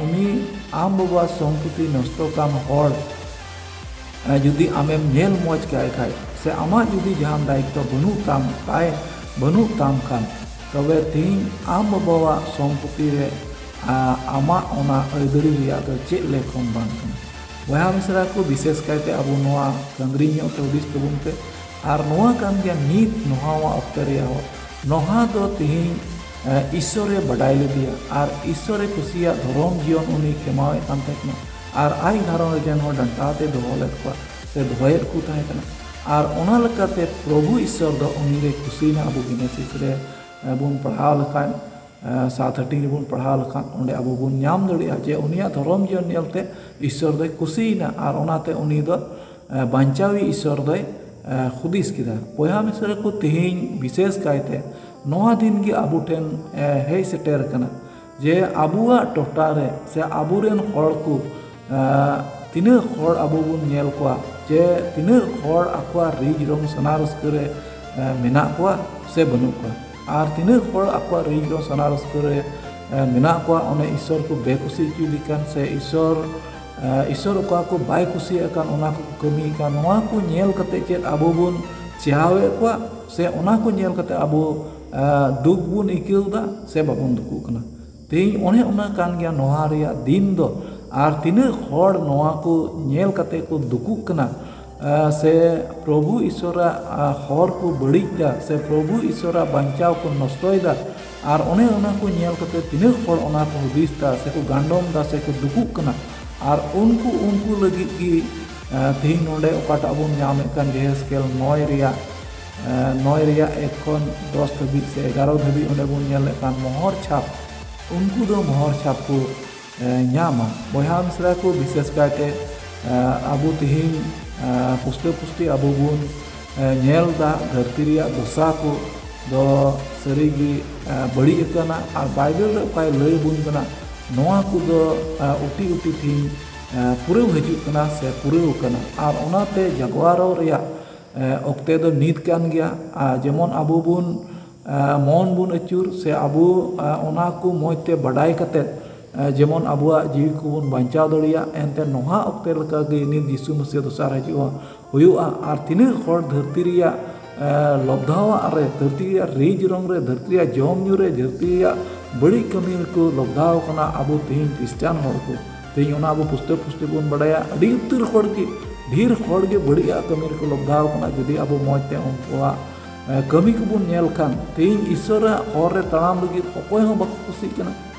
ᱩᱱᱤ ᱟᱢ ᱵᱟᱵᱟ ᱥᱚᱢᱯᱚᱛᱤ ᱱᱚᱥᱴᱚ ᱠᱟᱱ ᱦᱚᱲ ᱡᱩᱫᱤ ᱟᱢᱮᱢ ᱧᱮᱞ ᱢᱚᱡᱽ ᱠᱟᱭ ᱠᱷᱟᱡ, ᱥᱮ ᱟᱢᱟᱜ ᱡᱩᱫᱤ ᱡᱟᱦᱟᱱ ᱫᱟᱭᱤᱛᱛᱚ ᱵᱟᱹᱱᱩᱜ ᱛᱟᱢ ᱛᱟᱭ ᱵᱟᱹᱱᱩᱜ ᱛᱟᱢ ᱠᱷᱟᱱ, ᱛᱚᱵᱮ ᱛᱮᱦᱮᱧ ᱟᱢ ᱵᱟᱵᱟᱣᱟᱜ ᱥᱚᱢᱯᱚᱛᱤ ᱨᱮ ᱟᱢᱟᱜ ᱚᱱᱟ ᱟᱹᱭᱫᱟᱹᱨᱤ ᱨᱮᱭᱟᱜ ᱫᱚ ᱪᱮᱫ ᱞᱮᱠᱷᱚᱱ ᱵᱟᱝ ᱠᱟᱱᱟ? ᱵᱚᱭᱦᱟ ᱢᱤᱥᱨᱟ ᱠᱚ, ᱵᱤᱥᱮᱥ ᱠᱟᱭᱛᱮ ᱟᱵᱚ ᱱᱚᱣᱟ ᱠᱟᱹᱝᱨᱤ ᱧᱚᱜ ᱛᱮ ᱦᱩᱫᱤᱥ ᱛᱟᱵᱚᱱ ᱯᱮ᱾ ᱟᱨ ᱱᱚᱣᱟ ᱠᱟᱱ ᱜᱮᱭᱟ ᱱᱤᱛ ᱱᱚᱣᱟ ᱚᱠᱛᱮ ᱨᱮᱭᱟᱜ ᱦᱚᱸ᱾ ᱱᱚᱣᱟ ᱫᱚ ᱛᱮᱦᱮᱧ ᱤᱥᱚᱨᱮ ᱵᱟᱰᱟᱭ ᱞᱮᱫᱮᱭᱟ ᱟᱨ ᱤᱥᱚᱨᱮ ᱠᱩᱥᱤᱭᱟᱜ ᱫᱷᱚᱨᱚᱢ ᱡᱤᱭᱚᱱ ᱩᱱᱤ ᱠᱷᱮᱢᱟᱣᱮᱫ ᱠᱟᱱ ᱛᱟᱦᱮᱸ ᱠᱟᱱᱟ᱾ ᱟᱨ ᱟᱡ ᱜᱷᱟᱨᱚᱸᱡᱽ ᱨᱮᱱ ᱦᱚᱸ ᱰᱟᱱᱴᱟ ᱛᱮ ᱫᱚᱦᱚ ᱞᱮᱫ ᱠᱚᱣᱟ ᱥᱮ ᱫᱚᱦᱚᱭᱮᱫ ᱠᱚ ᱛᱟᱦᱮᱸ ᱠᱟᱱᱟ᱾ ᱟᱨ ᱚᱱᱟ ᱞᱮᱠᱟᱛᱮ ᱯᱨᱚᱵᱷᱩ ᱤᱥᱚᱨ ᱫᱚ ᱩᱱᱤ ᱨᱮ ᱠᱩᱥᱤᱭᱮᱱᱟ᱾ ᱟᱵᱚ ᱜᱮᱱᱮᱥᱤᱥ ᱨᱮ ᱵᱚᱱ ᱯᱟᱲᱦᱟᱣ ᱞᱮᱠᱷᱟᱱ, ᱥᱟᱛ ᱦᱟᱹᱴᱤᱧ ᱨᱮᱵᱚᱱ ᱯᱟᱲᱦᱟᱣ ᱞᱮᱠᱷᱟᱱ ᱚᱸᱰᱮ ᱟᱵᱚ ᱵᱚᱱ ᱧᱟᱢ ᱫᱟᱲᱮᱭᱟᱜᱼᱟ ᱡᱮ ᱩᱱᱤᱭᱟᱜ ᱫᱷᱚᱨᱚᱢ ᱡᱤᱭᱚᱱ ᱧᱮᱞᱛᱮ ᱤᱥᱚᱨ ᱫᱚᱭ ᱠᱩᱥᱤᱭᱮᱱᱟ ᱟᱨ ᱚᱱᱟᱛᱮ ᱩᱱᱤ ᱫᱚ ᱵᱟᱧᱪᱟᱣᱤᱡ ᱤᱥᱚᱨ ᱫᱚᱭ ᱦᱩᱫᱤᱥ ᱠᱮᱫᱟ᱾ ᱵᱚᱭᱦᱟ ᱢᱤᱥᱨᱟ ᱠᱚ, ᱛᱮᱦᱮᱧ ᱵᱤᱥᱮᱥ ᱠᱟᱭᱛᱮ ᱱᱚᱣᱟ ᱫᱤᱱ ᱜᱮ ᱟᱵᱚ ᱴᱷᱮᱱ ᱦᱮᱡ ᱥᱮᱴᱮᱨ ᱟᱠᱟᱱᱟ ᱡᱮ ᱟᱵᱚᱣᱟᱜ ᱴᱚᱴᱷᱟ ᱨᱮ ᱥᱮ ᱟᱵᱚᱨᱮᱱ ᱦᱚᱲ ᱠᱚ ᱛᱤᱱᱟᱹᱜ ᱦᱚᱲ ᱟᱵᱚ ᱵᱚᱱ ᱧᱮᱞ ᱠᱚᱣᱟ ᱡᱮ ᱛᱤᱱᱟᱹᱜ ᱦᱚᱲ ᱟᱠᱚᱣᱟᱜ ᱨᱤᱡ ᱨᱚᱝ ᱥᱟᱱᱟ ᱨᱟᱹᱥᱠᱟᱹ ᱨᱮ ᱮ, ᱢᱮᱱᱟᱜ ᱠᱚᱣᱟ ᱥᱮ ᱵᱟᱹᱱᱩᱜ ᱠᱚᱣᱟ? ᱟᱨ ᱛᱤᱱᱟᱹᱜ ᱦᱚᱲ ᱟᱠᱚᱣᱟᱜ ᱨᱤᱡ ᱨᱚᱝ ᱥᱟᱱᱟ ᱨᱟᱹᱥᱠᱟᱹ ᱨᱮ ᱮ, ᱢᱮᱱᱟᱜ ᱠᱚᱣᱟ, ᱚᱱᱮ ᱤᱥᱥᱚᱨ ᱠᱚ ᱵᱮᱠᱩᱥᱤ ᱦᱚᱪᱚᱭᱮᱫᱮ ᱠᱟᱱ ᱥᱮ ᱤᱥᱥᱚᱨ ᱮ, ᱤᱥᱥᱚᱨ ᱚᱠᱟ ᱠᱚ ᱵᱟᱭ ᱠᱩᱥᱤᱭᱟᱜ ᱠᱟᱱ ᱚᱱᱟ ᱠᱚ ᱠᱟᱹᱢᱤᱭᱮᱫ ᱠᱟᱱ, ᱱᱚᱣᱟ ᱠᱚ ᱧᱮᱞ ᱠᱟᱛᱮ ᱪᱮᱫ ᱟᱵᱚ ᱵᱚᱱ ᱪᱮᱦᱟᱣᱮᱫ ᱠᱚᱣᱟ ᱥᱮ ᱚᱱᱟ ᱠᱚ ᱧᱮᱞ ᱠᱟᱛᱮ ᱟᱵᱚ ᱮ, ᱫᱩᱠ ᱵᱚᱱ ᱟᱹᱭᱠᱟᱹᱣ ᱮᱫᱟ ᱥᱮ ᱵᱟᱵᱚᱱ ᱫᱩᱠᱩᱜ ᱠᱟᱱᱟ? ᱛᱮᱦᱮᱧ ᱚᱱᱮ ᱚᱱᱟ ᱠᱟᱱ ᱜᱮᱭᱟ ᱱᱚᱣᱟ ᱨᱮᱭᱟᱜ ᱫᱤᱱ ᱫᱚ᱾ ᱟᱨ ᱛᱤᱱᱟᱹᱜ ᱦᱚᱲ ᱱᱚᱣᱟ ᱠᱚ ᱧᱮᱞ ᱠᱟᱛᱮ ᱠᱚ ᱫᱩᱠᱩᱜ ᱠᱟᱱᱟ, ᱟ, ᱥᱮ ᱯᱨᱚᱵᱷᱩ ᱤᱥᱚᱨᱟᱜ, ᱟ, ᱦᱚᱨ ᱠᱚ ᱵᱟᱹᱲᱤᱡ ᱫᱟ, ᱥᱮ ᱯᱨᱚᱵᱷᱩ ᱤᱥᱚᱨᱟᱜ ᱵᱟᱧᱪᱟᱣ ᱠᱚ ᱱᱚᱥᱴᱚᱭᱮᱫᱟ᱾ ᱟᱨ ᱚᱱᱮ ᱚᱱᱟ ᱠᱚ ᱧᱮᱞ ᱠᱟᱛᱮ ᱛᱤᱱᱟᱹᱜ ᱦᱚᱲ ᱚᱱᱟ ᱠᱚ ᱦᱩᱫᱤᱥ ᱫᱟ, ᱥᱮ ᱠᱚ ᱜᱟᱱᱰᱚᱢ ᱫᱟ, ᱥᱮ ᱠᱚ ᱫᱩᱠᱩᱜ ᱠᱟᱱᱟ᱾ ᱟᱨ ᱩᱱᱠᱩ, ᱩᱱᱠᱩ ᱞᱟᱹᱜᱤᱫ ᱜᱮ, ᱟ, ᱛᱮᱦᱮᱧ ᱱᱚᱰᱮ ᱚᱠᱟᱴᱟᱜ ᱵᱚᱱ ᱧᱟᱢᱮᱫ ᱠᱟᱱ ᱡᱮᱦᱮᱥᱠᱮᱞ ᱱᱚᱭ ᱨᱮᱭᱟᱜ, ᱮ, ᱱᱚᱭ ᱨᱮᱭᱟᱜ ᱮᱠ ᱠᱷᱚᱱ ᱫᱚᱥ ᱫᱷᱟᱹᱵᱤᱡ ᱥᱮ ᱮᱜᱟᱨᱚ ᱫᱷᱟᱹᱵᱤᱡ ᱚᱸᱰᱮ ᱵᱚᱱ ᱧᱮᱞ ᱞᱮᱫ ᱠᱟᱱ ᱢᱚᱦᱚᱨ ᱪᱷᱟᱯ, ᱩᱱᱠᱩ ᱫᱚ ᱢᱚᱦᱚᱨ ᱪᱷᱟᱯ ᱠᱚ, ᱮ, ᱧᱟᱢᱟ᱾ ᱵᱚᱭᱦᱟ ᱢᱤᱥᱨᱟ ᱠᱚ, ᱵᱤᱥᱮᱥ ᱠᱟᱭᱛᱮ, ᱮ, ᱟᱵᱚ ᱛᱮᱦᱮᱧ, ᱮ, ᱯᱩᱥᱴᱟᱹ ᱯᱩᱥᱴᱤ ᱟᱵᱚ ᱵᱚᱱ, ᱮ, ᱧᱮᱞ ᱮᱫᱟ ᱫᱷᱟᱹᱨᱛᱤ ᱨᱮᱭᱟᱜ ᱫᱚᱥᱟ ᱠᱚ ᱫᱚ ᱥᱟᱹᱨᱤ ᱜᱮ, ᱮ, ᱵᱟᱹᱲᱤᱡ ᱟᱠᱟᱱᱟ᱾ ᱟᱨ ᱵᱟᱭᱵᱮᱞ ᱨᱮ ᱚᱠᱟᱭ ᱞᱟᱹᱭ ᱟᱵᱚᱱ ᱠᱟᱱᱟ, ᱱᱚᱣᱟ ᱠᱚᱫᱚ, ᱮ, ᱩᱴᱤ ᱩᱴᱤ ᱛᱮᱦᱮᱧ, ᱮ, ᱯᱩᱨᱟᱹᱣ ᱦᱤᱡᱩᱜ ᱠᱟᱱᱟ ᱥᱮ ᱯᱩᱨᱟᱹᱣ ᱟᱠᱟᱱᱟ᱾ ᱟᱨ ᱚᱱᱟᱛᱮ ᱡᱟᱜᱽᱣᱟᱨᱚ ᱨᱮᱭᱟᱜ ᱮ, ᱚᱠᱛᱮ ᱫᱚ ᱱᱤᱛ ᱠᱟᱱ ᱜᱮᱭᱟ᱾ ᱟᱨ ᱡᱮᱢᱚᱱ ᱟᱵᱚ ᱵᱚᱱ, ᱮ, ᱢᱚᱱ ᱵᱚᱱ ᱟᱹᱪᱩᱨ ᱥᱮ ᱟᱵᱚ, ᱮ, ᱚᱱᱟ ᱠᱚ ᱢᱚᱡᱽ ᱛᱮ ᱵᱟᱰᱟᱭ ᱠᱟᱛᱮᱫ, ᱮ, ᱡᱮᱢᱚᱱ ᱟᱵᱚᱣᱟᱜ ᱡᱤᱣᱤ ᱠᱚᱵᱚᱱ ᱵᱟᱧᱪᱟᱣ ᱫᱟᱲᱮᱭᱟᱜ, ᱮᱱᱛᱮ ᱱᱚᱣᱟ ᱚᱠᱛᱮ ᱞᱮᱠᱟ ᱜᱮ ᱱᱤᱛ ᱡᱤᱥᱩ ᱢᱟᱹᱥᱤᱭᱟᱹ ᱫᱚᱥᱟᱨ ᱦᱤᱡᱩᱜ ᱦᱚᱸ ᱦᱩᱭᱩᱜᱼᱟ᱾ ᱟᱨ ᱛᱤᱱᱟᱹᱜ ᱦᱚᱲ ᱫᱷᱟᱹᱨᱛᱤ ᱨᱮᱭᱟᱜ, ᱮ, ᱞᱚᱵᱫᱷᱟᱣᱟᱜ ᱨᱮ, ᱫᱷᱟᱹᱨᱛᱤ ᱨᱮᱭᱟᱜ ᱨᱤᱡ ᱨᱚᱝ ᱨᱮ, ᱫᱷᱟᱹᱨᱛᱤ ᱨᱮᱭᱟᱜ ᱡᱚᱢ ᱧᱩ ᱨᱮ, ᱫᱷᱟᱹᱨᱛᱤ ᱨᱮᱭᱟᱜ ᱵᱟᱹᱲᱤᱡ ᱠᱟᱹᱢᱤ ᱨᱮᱠᱚ ᱞᱚᱵᱫᱷᱟᱣ ᱠᱟᱱᱟ ᱟᱵᱚ ᱛᱮᱦᱮᱧ ᱠᱷᱨᱤᱥᱴᱟᱱ ᱦᱚᱲ ᱠᱚ᱾ ᱛᱮᱦᱮᱧ ᱚᱱᱟ ᱟᱵᱚ ᱯᱩᱥᱴᱟᱹ ᱯᱩᱥᱴᱤ ᱵᱚᱱ ᱵᱟᱲᱟᱭᱟ, ᱟᱹᱰᱤ ᱩᱛᱟᱹᱨ ᱦᱚᱲ ᱜᱮ, ᱰᱷᱮᱨ ᱦᱚᱲ ᱜᱮ ᱵᱟᱹᱲᱤᱡᱟᱜ ᱠᱟᱹᱢᱤ ᱨᱮᱠᱚ ᱞᱚᱵᱫᱷᱟᱣ ᱠᱟᱱᱟ᱾ ᱡᱩᱫᱤ ᱟᱵᱚ ᱢᱚᱡᱽ ᱛᱮ ᱩᱱᱠᱩᱣᱟᱜ, ᱮ, ᱠᱟᱹᱢᱤ ᱠᱚᱵᱚᱱ ᱧᱮᱞ ᱠᱷᱟᱱ, ᱛᱮᱦᱮᱧ ᱤᱥᱥᱚᱨᱟᱜ ᱦᱚᱨ ᱨᱮ ᱛᱟᱲᱟᱢ ᱞᱟᱹᱜᱤᱫ ᱚᱠᱚᱭ ᱦᱚᱸ ᱵᱟᱠᱚ ᱠᱩᱥᱤᱜ ᱠᱟᱱᱟ,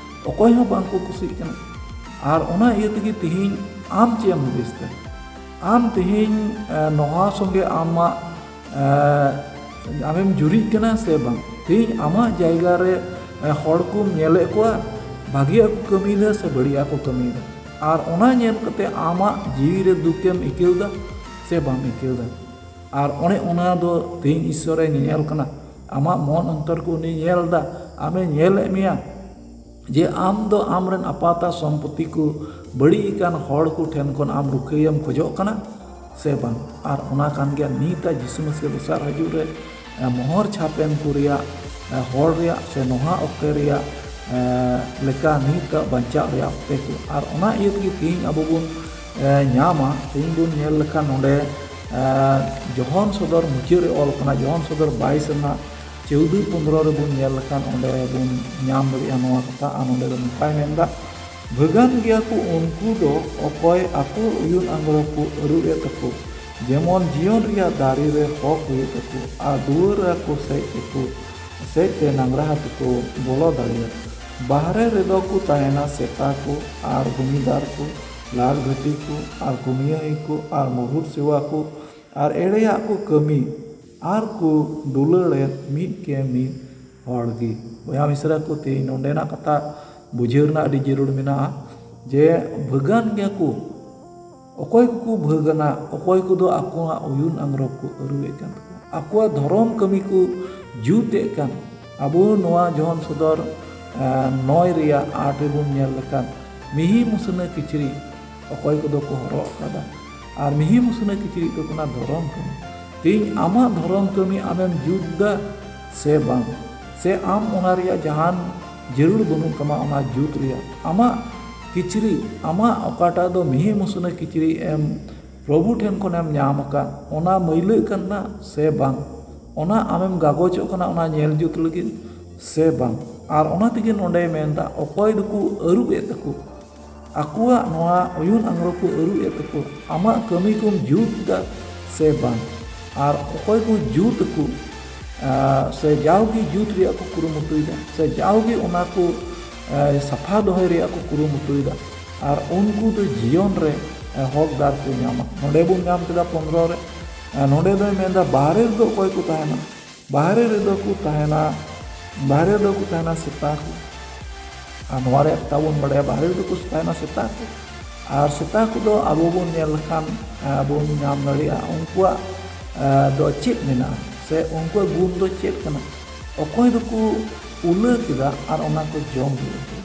ᱚᱠᱚᱭ ᱦᱚᱸ ᱵᱟᱝ ᱠᱚ ᱠᱩᱥᱤᱜ ᱠᱟᱱᱟ᱾ ᱟᱨ ᱚᱱᱟ ᱤᱭᱟᱹ ᱛᱮᱜᱮ ᱛᱮᱦᱮᱧ ᱟᱢ ᱪᱮᱫ ᱮᱢ ᱦᱩᱫᱤᱥ ᱫᱟ? ᱟᱢ ᱛᱮᱦᱮᱧ, ᱮ, ᱱᱚᱣᱟ ᱥᱚᱸᱜᱮ ᱟᱢᱟᱜ ᱮ, ᱟᱢᱮᱢ ᱡᱩᱨᱤᱜ ᱠᱟᱱᱟ ᱥᱮ ᱵᱟᱝ? ᱛᱮᱦᱮᱧ ᱟᱢᱟᱜ ᱡᱟᱭᱜᱟ ᱨᱮ, ᱮ, ᱦᱚᱲ ᱠᱚᱢ ᱧᱮᱞᱮᱫ ᱠᱚᱣᱟ, ᱵᱷᱟᱜᱤᱭᱟᱜ ᱠᱚ ᱠᱟᱹᱢᱤᱭᱮᱫᱟ ᱥᱮ ᱵᱟᱹᱲᱤᱡᱟᱜ ᱠᱚ ᱠᱟᱹᱢᱤᱭᱮᱫᱟ? ᱟᱨ ᱚᱱᱟ ᱧᱮᱞ ᱠᱟᱛᱮ ᱟᱢᱟᱜ ᱡᱤᱣᱤ ᱨᱮ ᱫᱩᱠᱮᱢ ᱟᱹᱭᱠᱟᱹᱣ ᱮᱫᱟ ᱥᱮ ᱵᱟᱢ ᱟᱹᱭᱠᱟᱹᱣ ᱮᱫᱟ? ᱟᱨ ᱚᱱᱮ ᱚᱱᱟ ᱫᱚ ᱛᱮᱦᱮᱧ ᱤᱥᱥᱚᱨᱮ ᱧᱮᱧᱮᱞ ᱠᱟᱱᱟ᱾ ᱟᱢᱟᱜ ᱢᱚᱱ ᱚᱱᱛᱚᱨ ᱠᱚ ᱩᱱᱤ ᱧᱮᱞ ᱮᱫᱟ, ᱟᱢᱮ ᱧᱮᱞᱮᱫ ᱢᱮᱭᱟ᱾ ᱡᱮ ᱟᱢ ᱫᱚ ᱟᱢᱨᱮᱱ ᱟᱯᱟᱛᱟᱜ ᱥᱚᱢᱯᱚᱛᱤ ᱠᱚ ᱵᱟᱹᱲᱤᱡ ᱟᱠᱟᱱ ᱦᱚᱲ ᱠᱚ ᱴᱷᱮᱱ ᱠᱷᱚᱱ ᱟᱢ ᱨᱩᱠᱷᱟᱹᱭᱮᱢ ᱠᱷᱚᱡᱚᱜ ᱠᱟᱱᱟ ᱥᱮ ᱵᱟᱝ? ᱟᱨ ᱚᱱᱟ ᱠᱟᱱ ᱜᱮᱭᱟ ᱱᱤᱛᱟᱜ ᱡᱤᱥᱩ ᱢᱟᱹᱥᱤᱦ ᱫᱚᱥᱟᱨ ᱦᱤᱡᱩᱜ ᱨᱮ, ᱮ, ᱢᱚᱦᱚᱨ ᱪᱷᱟᱯᱮᱱ ᱠᱚ ᱨᱮᱭᱟᱜ, ᱮ, ᱦᱚᱲ ᱨᱮᱭᱟᱜ ᱥᱮ ᱱᱚᱣᱟ ᱚᱠᱛᱮ ᱨᱮᱭᱟᱜ, ᱮ, ᱞᱮᱠᱟ ᱱᱤᱛᱟᱜ ᱵᱟᱧᱪᱟᱜ ᱨᱮᱭᱟᱜ ᱚᱠᱛᱮ ᱠᱚ᱾ ᱟᱨ ᱚᱱᱟ ᱤᱭᱟᱹ ᱛᱮᱜᱮ ᱛᱮᱦᱮᱧ ᱟᱵᱚ ᱵᱚᱱ, ᱮ, ᱧᱟᱢᱟ, ᱛᱮᱦᱮᱧ ᱵᱚᱱ ᱧᱮᱞ ᱞᱮᱠᱷᱟᱱ ᱱᱚᱰᱮ, ᱮ, ᱡᱚᱦᱚᱱ ᱥᱚᱫᱚᱨ ᱢᱩᱪᱟᱹᱫ ᱨᱮ ᱚᱞ ᱠᱟᱱᱟ, ᱡᱚᱦᱚᱱ ᱥᱚᱫᱚᱨ ᱵᱟᱭᱤᱥ ᱨᱮᱱᱟᱜ ᱪᱳᱣᱫᱟᱹ ᱯᱚᱱᱫᱽᱨᱚ ᱨᱮᱵᱚᱱ ᱧᱮᱞ ᱞᱮᱠᱷᱟᱱ ᱚᱸᱰᱮ ᱵᱚᱱ ᱧᱟᱢ ᱫᱟᱲᱮᱭᱟᱜᱼᱟ ᱱᱚᱣᱟ ᱠᱟᱛᱷᱟ᱾ ᱟᱨ ᱱᱚᱸᱰᱮ ᱫᱚ ᱱᱚᱝᱠᱟᱭ ᱢᱮᱱᱫᱟ, ᱵᱷᱟᱹᱜᱟᱹᱱ ᱜᱮᱭᱟ ᱠᱚ ᱩᱱᱠᱩ ᱫᱚ ᱚᱠᱚᱭ ᱟᱠᱚ ᱩᱭᱩᱱ ᱟᱝᱨᱚᱵ ᱠᱚ ᱟᱹᱨᱩᱵ ᱮᱫ ᱛᱟᱠᱚ, ᱡᱮᱢᱚᱱ ᱡᱤᱭᱚᱱ ᱨᱮᱭᱟᱜ ᱫᱟᱨᱮ ᱨᱮ ᱦᱚᱠ ᱦᱩᱭᱩᱜ ᱛᱟᱠᱚ, ᱟᱨ ᱫᱩᱣᱟᱹᱨ ᱨᱮᱠᱚ ᱥᱮᱡ ᱛᱮᱠᱚ ᱥᱮᱡ ᱛᱮ ᱱᱟᱝᱨᱟ ᱛᱮᱠᱚ ᱵᱚᱞᱚ ᱫᱟᱲᱮᱭᱟᱜ᱾ ᱵᱟᱦᱨᱮ ᱨᱮᱫᱚ ᱠᱚ ᱛᱟᱦᱮᱱᱟ ᱥᱮᱛᱟ ᱠᱚ ᱟᱨ ᱵᱷᱩᱢᱤᱫᱟᱨ ᱠᱚ, ᱞᱟᱞ ᱜᱷᱟᱹᱴᱤ ᱠᱚ ᱟᱨ ᱠᱩᱢᱤᱭᱟᱹ ᱠᱚ ᱟᱨ ᱢᱩᱨᱦᱩᱫ ᱥᱮᱣᱟ ᱠᱚ ᱟᱨ ᱮᱲᱮᱭᱟᱜ ᱠᱚ ᱠᱟᱹᱢᱤ ᱟᱨ ᱠᱚ ᱫᱩᱞᱟᱹᱲᱮᱫ ᱢᱤᱫ ᱠᱮ ᱢᱤᱫ ᱦᱚᱲ ᱜᱮ᱾ ᱵᱚᱭᱦᱟ ᱢᱤᱥᱨᱟ ᱠᱚ, ᱛᱮᱦᱮᱧ ᱱᱚᱸᱰᱮᱱᱟᱜ ᱠᱟᱛᱷᱟ ᱵᱩᱡᱷᱟᱹᱣ ᱨᱮᱱᱟᱜ ᱟᱹᱰᱤ ᱡᱟᱹᱨᱩᱲ ᱢᱮᱱᱟᱜᱼᱟ ᱡᱮ ᱵᱷᱟᱹᱜᱟᱹᱱ ᱜᱮᱭᱟ ᱠᱚ᱾ ᱚᱠᱚᱭ ᱠᱚᱠᱚ ᱵᱷᱟᱹᱜᱟᱹᱱᱟ? ᱚᱠᱚᱭ ᱠᱚᱫᱚ ᱟᱠᱚᱣᱟᱜ ᱩᱭᱩᱱ ᱟᱝᱨᱚᱵ ᱠᱚ ᱟᱹᱨᱩᱵᱮᱫ ᱠᱟᱱ ᱛᱟᱠᱚᱣᱟ, ᱟᱠᱚᱣᱟᱜ ᱫᱷᱚᱨᱚᱢ ᱠᱟᱹᱢᱤ ᱠᱚ ᱡᱩᱛᱮᱫ ᱠᱟᱱ᱾ ᱟᱵᱚ ᱱᱚᱣᱟ ᱡᱚᱦᱚᱱ ᱥᱚᱫᱚᱨ, ᱮ, ᱱᱚᱭ ᱨᱮᱭᱟᱜ ᱟᱴ ᱨᱮᱵᱚᱱ ᱧᱮᱞ ᱞᱮᱠᱷᱟᱱ ᱢᱤᱦᱤ ᱢᱩᱥᱱᱟᱹ ᱠᱤᱪᱨᱤᱡ ᱚᱠᱚᱭ ᱠᱚᱫᱚ ᱠᱚ ᱦᱚᱨᱚᱜ ᱟᱠᱟᱫᱟ᱾ ᱟᱨ ᱢᱤᱦᱤ ᱢᱩᱥᱱᱟᱹ ᱠᱤᱪᱨᱤᱡ ᱫᱚ ᱠᱟᱱᱟ ᱫᱷᱚᱨᱚᱢ ᱠᱟᱹᱢᱤ᱾ ᱛᱮᱦᱮᱧ ᱟᱢᱟᱜ ᱫᱷᱚᱨᱚᱢ ᱠᱟᱹᱢᱤ ᱟᱢᱮᱢ ᱡᱩᱛ ᱫᱟ ᱥᱮ ᱵᱟᱝ? ᱥᱮ ᱟᱢ ᱚᱱᱟ ᱨᱮᱭᱟᱜ ᱡᱟᱦᱟᱱ ᱡᱟᱹᱨᱩᱲ ᱵᱟᱹᱱᱩᱜ ᱛᱟᱢᱟ ᱚᱱᱟ ᱡᱩᱛ ᱨᱮᱭᱟᱜ? ᱟᱢᱟᱜ ᱠᱤᱪᱨᱤᱡ, ᱟᱢᱟᱜ ᱚᱠᱟᱴᱟᱜ ᱫᱚ ᱢᱤᱦᱤ ᱢᱩᱥᱱᱟᱹ ᱠᱤᱪᱨᱤᱡ ᱮᱢ ᱯᱨᱚᱵᱷᱩ ᱴᱷᱮᱱ ᱠᱷᱚᱱᱮᱢ ᱧᱟᱢ ᱟᱠᱟᱫ, ᱚᱱᱟ ᱢᱟᱹᱭᱞᱟᱹᱜ ᱠᱟᱱᱟ ᱥᱮ ᱵᱟᱝ? ᱚᱱᱟ ᱟᱢᱮᱢ ᱜᱟᱜᱚᱡᱚᱜ ᱠᱟᱱᱟ ᱚᱱᱟ ᱧᱮᱞ ᱡᱩᱛ ᱞᱟᱹᱜᱤᱫ ᱥᱮ ᱵᱟᱝ? ᱟᱨ ᱚᱱᱟ ᱛᱮᱜᱮ ᱱᱚᱰᱮᱭ ᱢᱮᱱᱫᱟ, ᱚᱠᱚᱭ ᱫᱚᱠᱚ ᱟᱹᱨᱩᱵ ᱮᱫ ᱛᱟᱠᱚ, ᱟᱠᱚᱣᱟᱜ ᱱᱚᱣᱟ ᱩᱭᱩᱱ ᱟᱝᱨᱚᱵ ᱠᱚ ᱟᱹᱨᱩᱵ ᱮᱫ ᱛᱟᱠᱚ, ᱟᱢᱟᱜ ᱠᱟᱹᱢᱤ ᱠᱚᱢ ᱡᱩᱛ ᱮᱫᱟ ᱥᱮ ᱵᱟᱝ? ᱟᱨ ᱚᱠᱚᱭ ᱠᱚ ᱡᱩᱛ ᱟᱠᱚ, ᱟᱨ ᱥᱮ ᱡᱟᱣᱜᱮ ᱡᱩᱛ ᱨᱮᱭᱟᱜ ᱠᱚ ᱠᱩᱨᱩᱢᱩᱴᱩᱭᱮᱫᱟ, ᱥᱮ ᱡᱟᱣᱜᱮ ᱚᱱᱟ ᱠᱚ, ᱮ, ᱥᱟᱯᱷᱟ ᱫᱚᱦᱚᱭ ᱨᱮᱭᱟᱜ ᱠᱚ ᱠᱩᱨᱩᱢᱩᱴᱩᱭᱮᱫᱟ, ᱟᱨ ᱩᱱᱠᱩ ᱫᱚ ᱡᱤᱭᱚᱱ ᱨᱮ, ᱮ, ᱦᱚᱠᱫᱟᱨ ᱠᱚ ᱧᱟᱢᱟ᱾ ᱱᱚᱰᱮ ᱵᱚᱱ ᱧᱟᱢ ᱠᱮᱫᱟ ᱯᱚᱱᱨᱚ ᱨᱮ, ᱮ, ᱱᱚᱰᱮ ᱫᱚᱭ ᱢᱮᱱᱫᱟ, ᱵᱟᱦᱨᱮ ᱨᱮᱫᱚ ᱚᱠᱚᱭ ᱠᱚ ᱛᱟᱦᱮᱱᱟ? ᱵᱟᱦᱨᱮ ᱨᱮᱫᱚ ᱠᱚ ᱛᱟᱦᱮᱱᱟ, ᱵᱟᱦᱨᱮ ᱨᱮᱫᱚ ᱠᱚ ᱛᱟᱦᱮᱱᱟ ᱥᱮᱛᱟ ᱠᱚ᱾ ᱟᱨ ᱱᱚᱣᱟ ᱨᱮᱭᱟᱜ ᱠᱟᱛᱷᱟ ᱵᱚᱱ ᱵᱟᱲᱟᱭᱟ, ᱵᱟᱦᱨᱮ ᱨᱮᱫᱚ ᱠᱚ ᱛᱟᱦᱮᱱᱟ ᱥᱮᱛᱟ ᱠᱚ᱾ ᱟᱨ ᱥᱮᱛᱟ ᱠᱚᱫᱚ ᱟᱵᱚ ᱵᱚᱱ ᱧᱮᱞ ᱞᱮᱠᱷᱟᱱ, ᱮ, ᱵᱚᱱ ᱧᱟᱢ ᱫᱟᱲᱮᱭᱟᱜᱼᱟ ᱩᱱᱠᱩᱣᱟᱜ, ᱮ, ᱫᱚ ᱪᱮᱫ ᱢᱮᱱᱟᱜᱼᱟ, ᱥᱮ ᱩᱱᱠᱩᱣᱟᱜ ᱜᱩᱱ ᱫᱚ ᱪᱮᱫ ᱠᱟᱱᱟ᱾ ᱚᱠᱚᱭ ᱫᱚᱠᱚ, ᱩᱞᱟᱹ ᱠᱮᱫᱟ ᱟᱨ ᱚᱱᱟ ᱠᱚ ᱡᱚᱢ ᱩᱞᱟᱹ ᱠᱮᱫᱟ᱾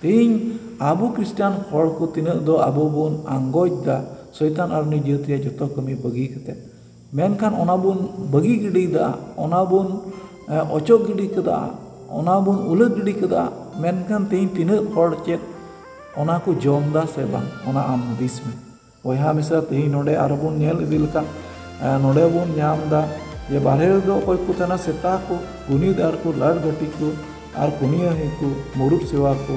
ᱛᱮᱦᱮᱧ ᱟᱵᱚ ᱠᱷᱨᱤᱥᱴᱟᱱ ᱦᱚᱲ ᱠᱚ ᱛᱤᱱᱟᱹᱜ ᱫᱚ ᱟᱵᱚ ᱵᱚᱱ ᱟᱸᱜᱚᱪ ᱫᱟ ᱥᱚᱭᱛᱟᱱ ᱟᱨ ᱩᱱᱤ ᱡᱟᱹᱛ ᱨᱮᱭᱟᱜ ᱡᱚᱛᱚ ᱠᱟᱹᱢᱤ ᱵᱟᱹᱜᱤ ᱠᱟᱛᱮ, ᱢᱮᱱᱠᱷᱟᱱ ᱚᱱᱟ ᱵᱚᱱ ᱵᱟᱹᱜᱤ ᱜᱤᱰᱤᱭᱮᱫᱟ, ᱚᱱᱟ ᱵᱚᱱ ᱮ, ᱚᱪᱚᱜ ᱜᱤᱰᱤ ᱠᱟᱫᱟ, ᱚᱱᱟ ᱵᱚᱱ ᱩᱞᱟᱹ ᱜᱤᱰᱤ ᱠᱟᱫᱟ᱾ ᱢᱮᱱᱠᱷᱟᱱ ᱛᱮᱦᱮᱧ ᱛᱤᱱᱟᱹᱜ ᱦᱚᱲ ᱪᱮᱫ ᱚᱱᱟ ᱠᱚ ᱡᱚᱢ ᱫᱟ ᱥᱮ ᱵᱟᱝ, ᱚᱱᱟ ᱟᱢ ᱦᱩᱫᱤᱥ ᱢᱮ᱾ ᱵᱚᱭᱦᱟ ᱢᱤᱥᱨᱟ, ᱛᱮᱦᱮᱧ ᱱᱚᱰᱮ ᱟᱨᱚ ᱵᱚᱱ ᱧᱮᱞ ᱤᱫᱤ ᱞᱮᱠᱷᱟᱱ, ᱮ, ᱱᱚᱰᱮ ᱵᱚᱱ ᱧᱟᱢ ᱫᱟ ᱡᱮ ᱵᱟᱨᱦᱮ ᱨᱮᱫᱚ ᱚᱠᱚᱭ ᱠᱚ ᱛᱟᱦᱮᱱᱟ? ᱥᱮᱛᱟ ᱠᱚ, ᱜᱩᱱᱤᱫᱟᱨ ᱠᱚ, ᱞᱟᱴ ᱜᱷᱟᱹᱴᱤ ᱠᱚ, ᱟᱨ ᱠᱩᱱᱤᱭᱟᱹᱦᱤ ᱠᱚ, ᱢᱩᱲᱩᱫ ᱥᱮᱣᱟ ᱠᱚ,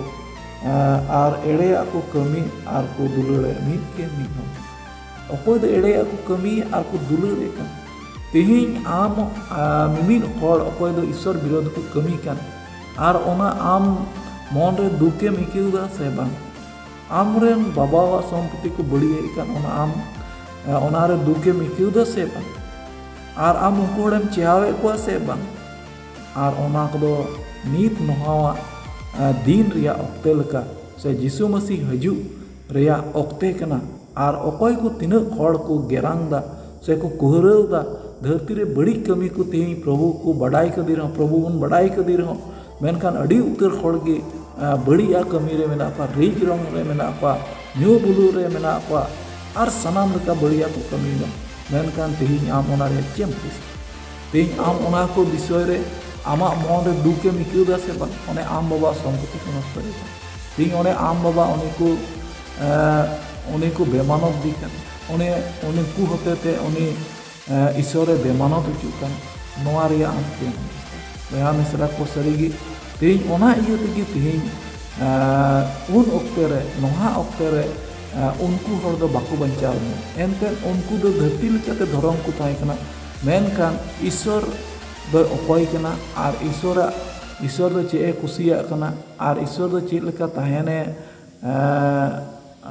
ᱮ, ᱟᱨ ᱮᱲᱮᱭᱟᱜ ᱠᱚ ᱠᱟᱹᱢᱤ ᱟᱨ ᱠᱚ ᱫᱩᱞᱟᱹᱲᱮ ᱢᱤᱫ ᱜᱮ ᱢᱤᱫ ᱦᱚᱲ᱾ ᱚᱠᱚᱭ ᱫᱚ ᱮᱲᱮᱭᱟᱜ ᱠᱚ ᱠᱟᱹᱢᱤᱭᱟ ᱟᱨ ᱠᱚ ᱫᱩᱞᱟᱹᱲᱮ ᱠᱟᱱ᱾ ᱛᱮᱦᱮᱧ ᱟᱢ, ᱟ, ᱢᱤᱢᱤᱫ ᱦᱚᱲ ᱚᱠᱚᱭ ᱫᱚ ᱤᱥᱥᱚᱨ ᱵᱤᱨᱳᱫᱷ ᱠᱚ ᱠᱟᱹᱢᱤ ᱠᱟᱱ, ᱟᱨ ᱚᱱᱟ ᱟᱢ ᱢᱚᱱ ᱨᱮ ᱫᱩᱠᱮᱢ ᱟᱹᱭᱠᱟᱹᱣ ᱫᱟ ᱥᱮ ᱵᱟᱝ? ᱟᱢᱨᱮᱱ ᱵᱟᱵᱟᱣᱟᱜ ᱥᱚᱢᱯᱚᱛᱤ ᱠᱚ ᱵᱟᱹᱲᱤᱡ ᱮᱫ ᱠᱟᱱ, ᱚᱱᱟ ᱟᱢ, ᱮ, ᱚᱱᱟᱨᱮ ᱫᱩᱠᱮᱢ ᱟᱹᱭᱠᱟᱹᱣ ᱫᱟ ᱥᱮ ᱵᱟᱝ? ᱟᱨ ᱟᱢ ᱩᱱᱠᱩ ᱦᱚᱲᱮᱢ ᱪᱮᱦᱟᱣᱮᱫ ᱠᱚᱣᱟ ᱥᱮ ᱵᱟᱝ? ᱟᱨ ᱚᱱᱟ ᱠᱚᱫᱚ ᱱᱤᱛ ᱱᱚᱣᱟᱣᱟᱜ, ᱮ, ᱫᱤᱱ ᱨᱮᱭᱟᱜ ᱚᱠᱛᱮ ᱞᱮᱠᱟ ᱥᱮ ᱡᱤᱥᱩ ᱢᱟᱹᱥᱤ ᱦᱤᱡᱩᱜ ᱨᱮᱭᱟᱜ ᱚᱠᱛᱮ ᱠᱟᱱᱟ᱾ ᱟᱨ ᱚᱠᱚᱭ ᱠᱚ ᱛᱤᱱᱟᱹᱜ ᱦᱚᱲ ᱠᱚ ᱜᱮᱨᱟᱝ ᱫᱟ ᱥᱮ ᱠᱚ ᱠᱩᱦᱨᱟᱹᱣ ᱫᱟ, ᱫᱷᱟᱹᱨᱛᱤ ᱨᱮ ᱵᱟᱹᱲᱤᱡ ᱠᱟᱹᱢᱤ ᱠᱚ ᱛᱮᱦᱮᱧ ᱯᱨᱚᱵᱷᱩ ᱠᱚ ᱵᱟᱰᱟᱭ ᱠᱟᱫᱮ ᱨᱮᱦᱚᱸ, ᱯᱨᱚᱵᱷᱩ ᱵᱚᱱ ᱵᱟᱰᱟᱭ ᱠᱟᱫᱮ ᱨᱮᱦᱚᱸ, ᱢᱮᱱᱠᱷᱟᱱ ᱟᱹᱰᱤ ᱩᱛᱟᱹᱨ ᱦᱚᱲ ᱜᱮ, ᱟ, ᱵᱟᱹᱲᱤᱡᱟᱜ ᱠᱟᱹᱢᱤ ᱨᱮ ᱢᱮᱱᱟᱜ ᱠᱚᱣᱟ, ᱨᱤᱡ ᱨᱚᱝ ᱨᱮ ᱢᱮᱱᱟᱜ ᱠᱚᱣᱟ, ᱧᱩ ᱵᱩᱞᱩᱜ ᱨᱮ ᱢᱮᱱᱟᱜ ᱠᱚᱣᱟ, ᱟᱨ ᱥᱟᱱᱟᱢ ᱞᱮᱠᱟ ᱵᱟᱹᱲᱤᱡᱟᱜ ᱠᱚ ᱠᱟᱹᱢᱤᱭᱮᱫᱟ᱾ ᱢᱮᱱᱠᱷᱟᱱ ᱛᱮᱦᱮᱧ ᱟᱢ ᱚᱱᱟ ᱨᱮᱭᱟᱜ ᱪᱮᱫ ᱮᱢ ᱦᱩᱫᱤᱥ? ᱛᱮᱦᱮᱧ ᱟᱢ ᱚᱱᱟ ᱠᱚ ᱵᱤᱥᱚᱭ ᱨᱮ ᱟᱢᱟᱜ ᱢᱚᱱ ᱨᱮ ᱫᱩᱠ ᱮᱢ ᱟᱹᱭᱠᱟᱹᱣ ᱫᱟ ᱥᱮ ᱵᱟᱝ? ᱚᱱᱮ ᱟᱢ ᱵᱟᱵᱟ ᱥᱚᱢᱯᱚᱛᱤ ᱠᱚ ᱱᱚᱥᱴᱚᱭᱮᱫᱟ᱾ ᱛᱮᱦᱮᱧ ᱚᱱᱮ ᱟᱢ ᱵᱟᱵᱟ ᱩᱱᱤ ᱠᱚ, ᱮ, ᱩᱱᱤ ᱠᱚ ᱵᱮᱢᱟᱱᱚᱛ ᱫᱤ ᱠᱟᱱᱟ, ᱚᱱᱮ ᱩᱱᱠᱩ ᱦᱚᱛᱮ ᱛᱮ ᱩᱱᱤ, ᱮ, ᱤᱥᱚᱨᱮ ᱵᱮᱢᱟᱱᱚᱛ ᱦᱚᱪᱚᱜ ᱠᱟᱱᱟ᱾ ᱱᱚᱣᱟ ᱨᱮᱭᱟᱜ ᱟᱢ ᱪᱮᱫ ᱮᱢ ᱦᱩᱫᱤᱥ ᱫᱟ? ᱵᱚᱭᱦᱟ ᱢᱤᱥᱨᱟ ᱠᱚ, ᱥᱟᱹᱨᱤᱜᱮ ᱛᱮᱦᱮᱧ ᱚᱱᱟ ᱤᱭᱟᱹ ᱛᱮᱜᱮ ᱛᱮᱦᱮᱧ, ᱮ, ᱩᱱ ᱚᱠᱛᱮ ᱨᱮ, ᱱᱚᱣᱟ ᱚᱠᱛᱮ ᱨᱮ, ᱮ, ᱩᱱᱠᱩ ᱦᱚᱲ ᱫᱚ ᱵᱟᱠᱚ ᱵᱟᱧᱪᱟᱣ ᱞᱮᱱᱟ᱾ ᱮᱱᱛᱮᱫ ᱩᱱᱠᱩ ᱫᱚ ᱫᱷᱟᱹᱨᱛᱤ ᱞᱮᱠᱟᱛᱮ ᱫᱷᱚᱨᱚᱢ ᱠᱚ ᱛᱟᱦᱮᱸ ᱠᱟᱱᱟ, ᱢᱮᱱᱠᱷᱟᱱ ᱤᱥᱚᱨ ᱫᱚᱭ ᱚᱠᱚᱭ ᱠᱟᱱᱟ ᱟᱨ ᱤᱥᱚᱨᱟᱜ, ᱤᱥᱚᱨ ᱫᱚ ᱪᱮᱫ ᱮ ᱠᱩᱥᱤᱭᱟᱜ ᱠᱟᱱᱟ ᱟᱨ ᱤᱥᱚᱨ ᱫᱚ ᱪᱮᱫ ᱞᱮᱠᱟ ᱛᱟᱦᱮᱱᱮ, ᱮ,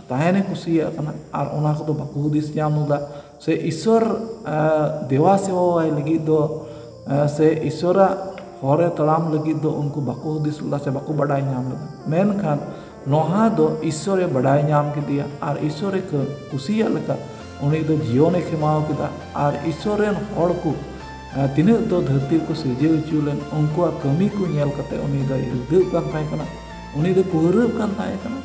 ᱛᱟᱦᱮᱱᱮ ᱠᱩᱥᱤᱭᱟᱜ ᱠᱟᱱᱟ, ᱟᱨ ᱚᱱᱟ ᱠᱚᱫᱚ ᱵᱟᱠᱚ ᱦᱩᱫᱤᱥ ᱧᱟᱢ ᱞᱮᱫᱟ᱾ ᱥᱮ ᱤᱥᱚᱨ, ᱮ, ᱫᱮᱵᱟ ᱥᱮᱵᱟᱣᱟᱭ ᱞᱟᱹᱜᱤᱫ ᱫᱚ, ᱮ, ᱥᱮ ᱤᱥᱚᱨᱟᱜ ᱦᱚᱨᱮ ᱛᱟᱲᱟᱢ ᱞᱟᱹᱜᱤᱫ ᱫᱚ ᱩᱱᱠᱩ ᱵᱟᱠᱚ ᱦᱩᱫᱤᱥ ᱞᱮᱫᱟ ᱥᱮ ᱵᱟᱠᱚ ᱵᱟᱰᱟᱭ ᱧᱟᱢ ᱞᱮᱫᱟ᱾ ᱢᱮᱱᱠᱷᱟᱱ ᱱᱚᱣᱟ ᱫᱚ ᱤᱥᱚᱨᱮ ᱵᱟᱰᱟᱭ ᱧᱟᱢ ᱠᱮᱫᱮᱭᱟ ᱟᱨ ᱤᱥᱚᱨᱮ ᱠᱟᱹ-, ᱠᱩᱥᱤᱭᱟᱜ ᱞᱮᱠᱟ ᱩᱱᱤ ᱫᱚ ᱡᱤᱭᱚᱱᱮ ᱠᱷᱮᱢᱟᱣ ᱠᱮᱫᱟ᱾ ᱟᱨ ᱤᱥᱚᱨ ᱨᱮᱱ ᱦᱚᱲ ᱠᱚ ᱛᱤᱱᱟᱹᱜ ᱫᱚ ᱫᱷᱟᱹᱨᱛᱤ ᱨᱮᱠᱚ ᱥᱤᱨᱡᱟᱹᱣ ᱦᱚᱪᱚ ᱞᱮᱱ, ᱩᱱᱠᱩᱣᱟᱜ ᱠᱟᱹᱢᱤ ᱠᱚ ᱧᱮᱞ ᱠᱟᱛᱮ ᱩᱱᱤ ᱫᱚᱭ ᱦᱤᱨᱫᱟᱹᱜ ᱠᱟᱱ ᱛᱟᱦᱮᱸ ᱠᱟᱱᱟ, ᱩᱱᱤ ᱫᱚᱭ ᱯᱩᱦᱨᱟᱹᱜ ᱠᱟᱱ ᱛᱟᱦᱮᱸ ᱠᱟᱱᱟ᱾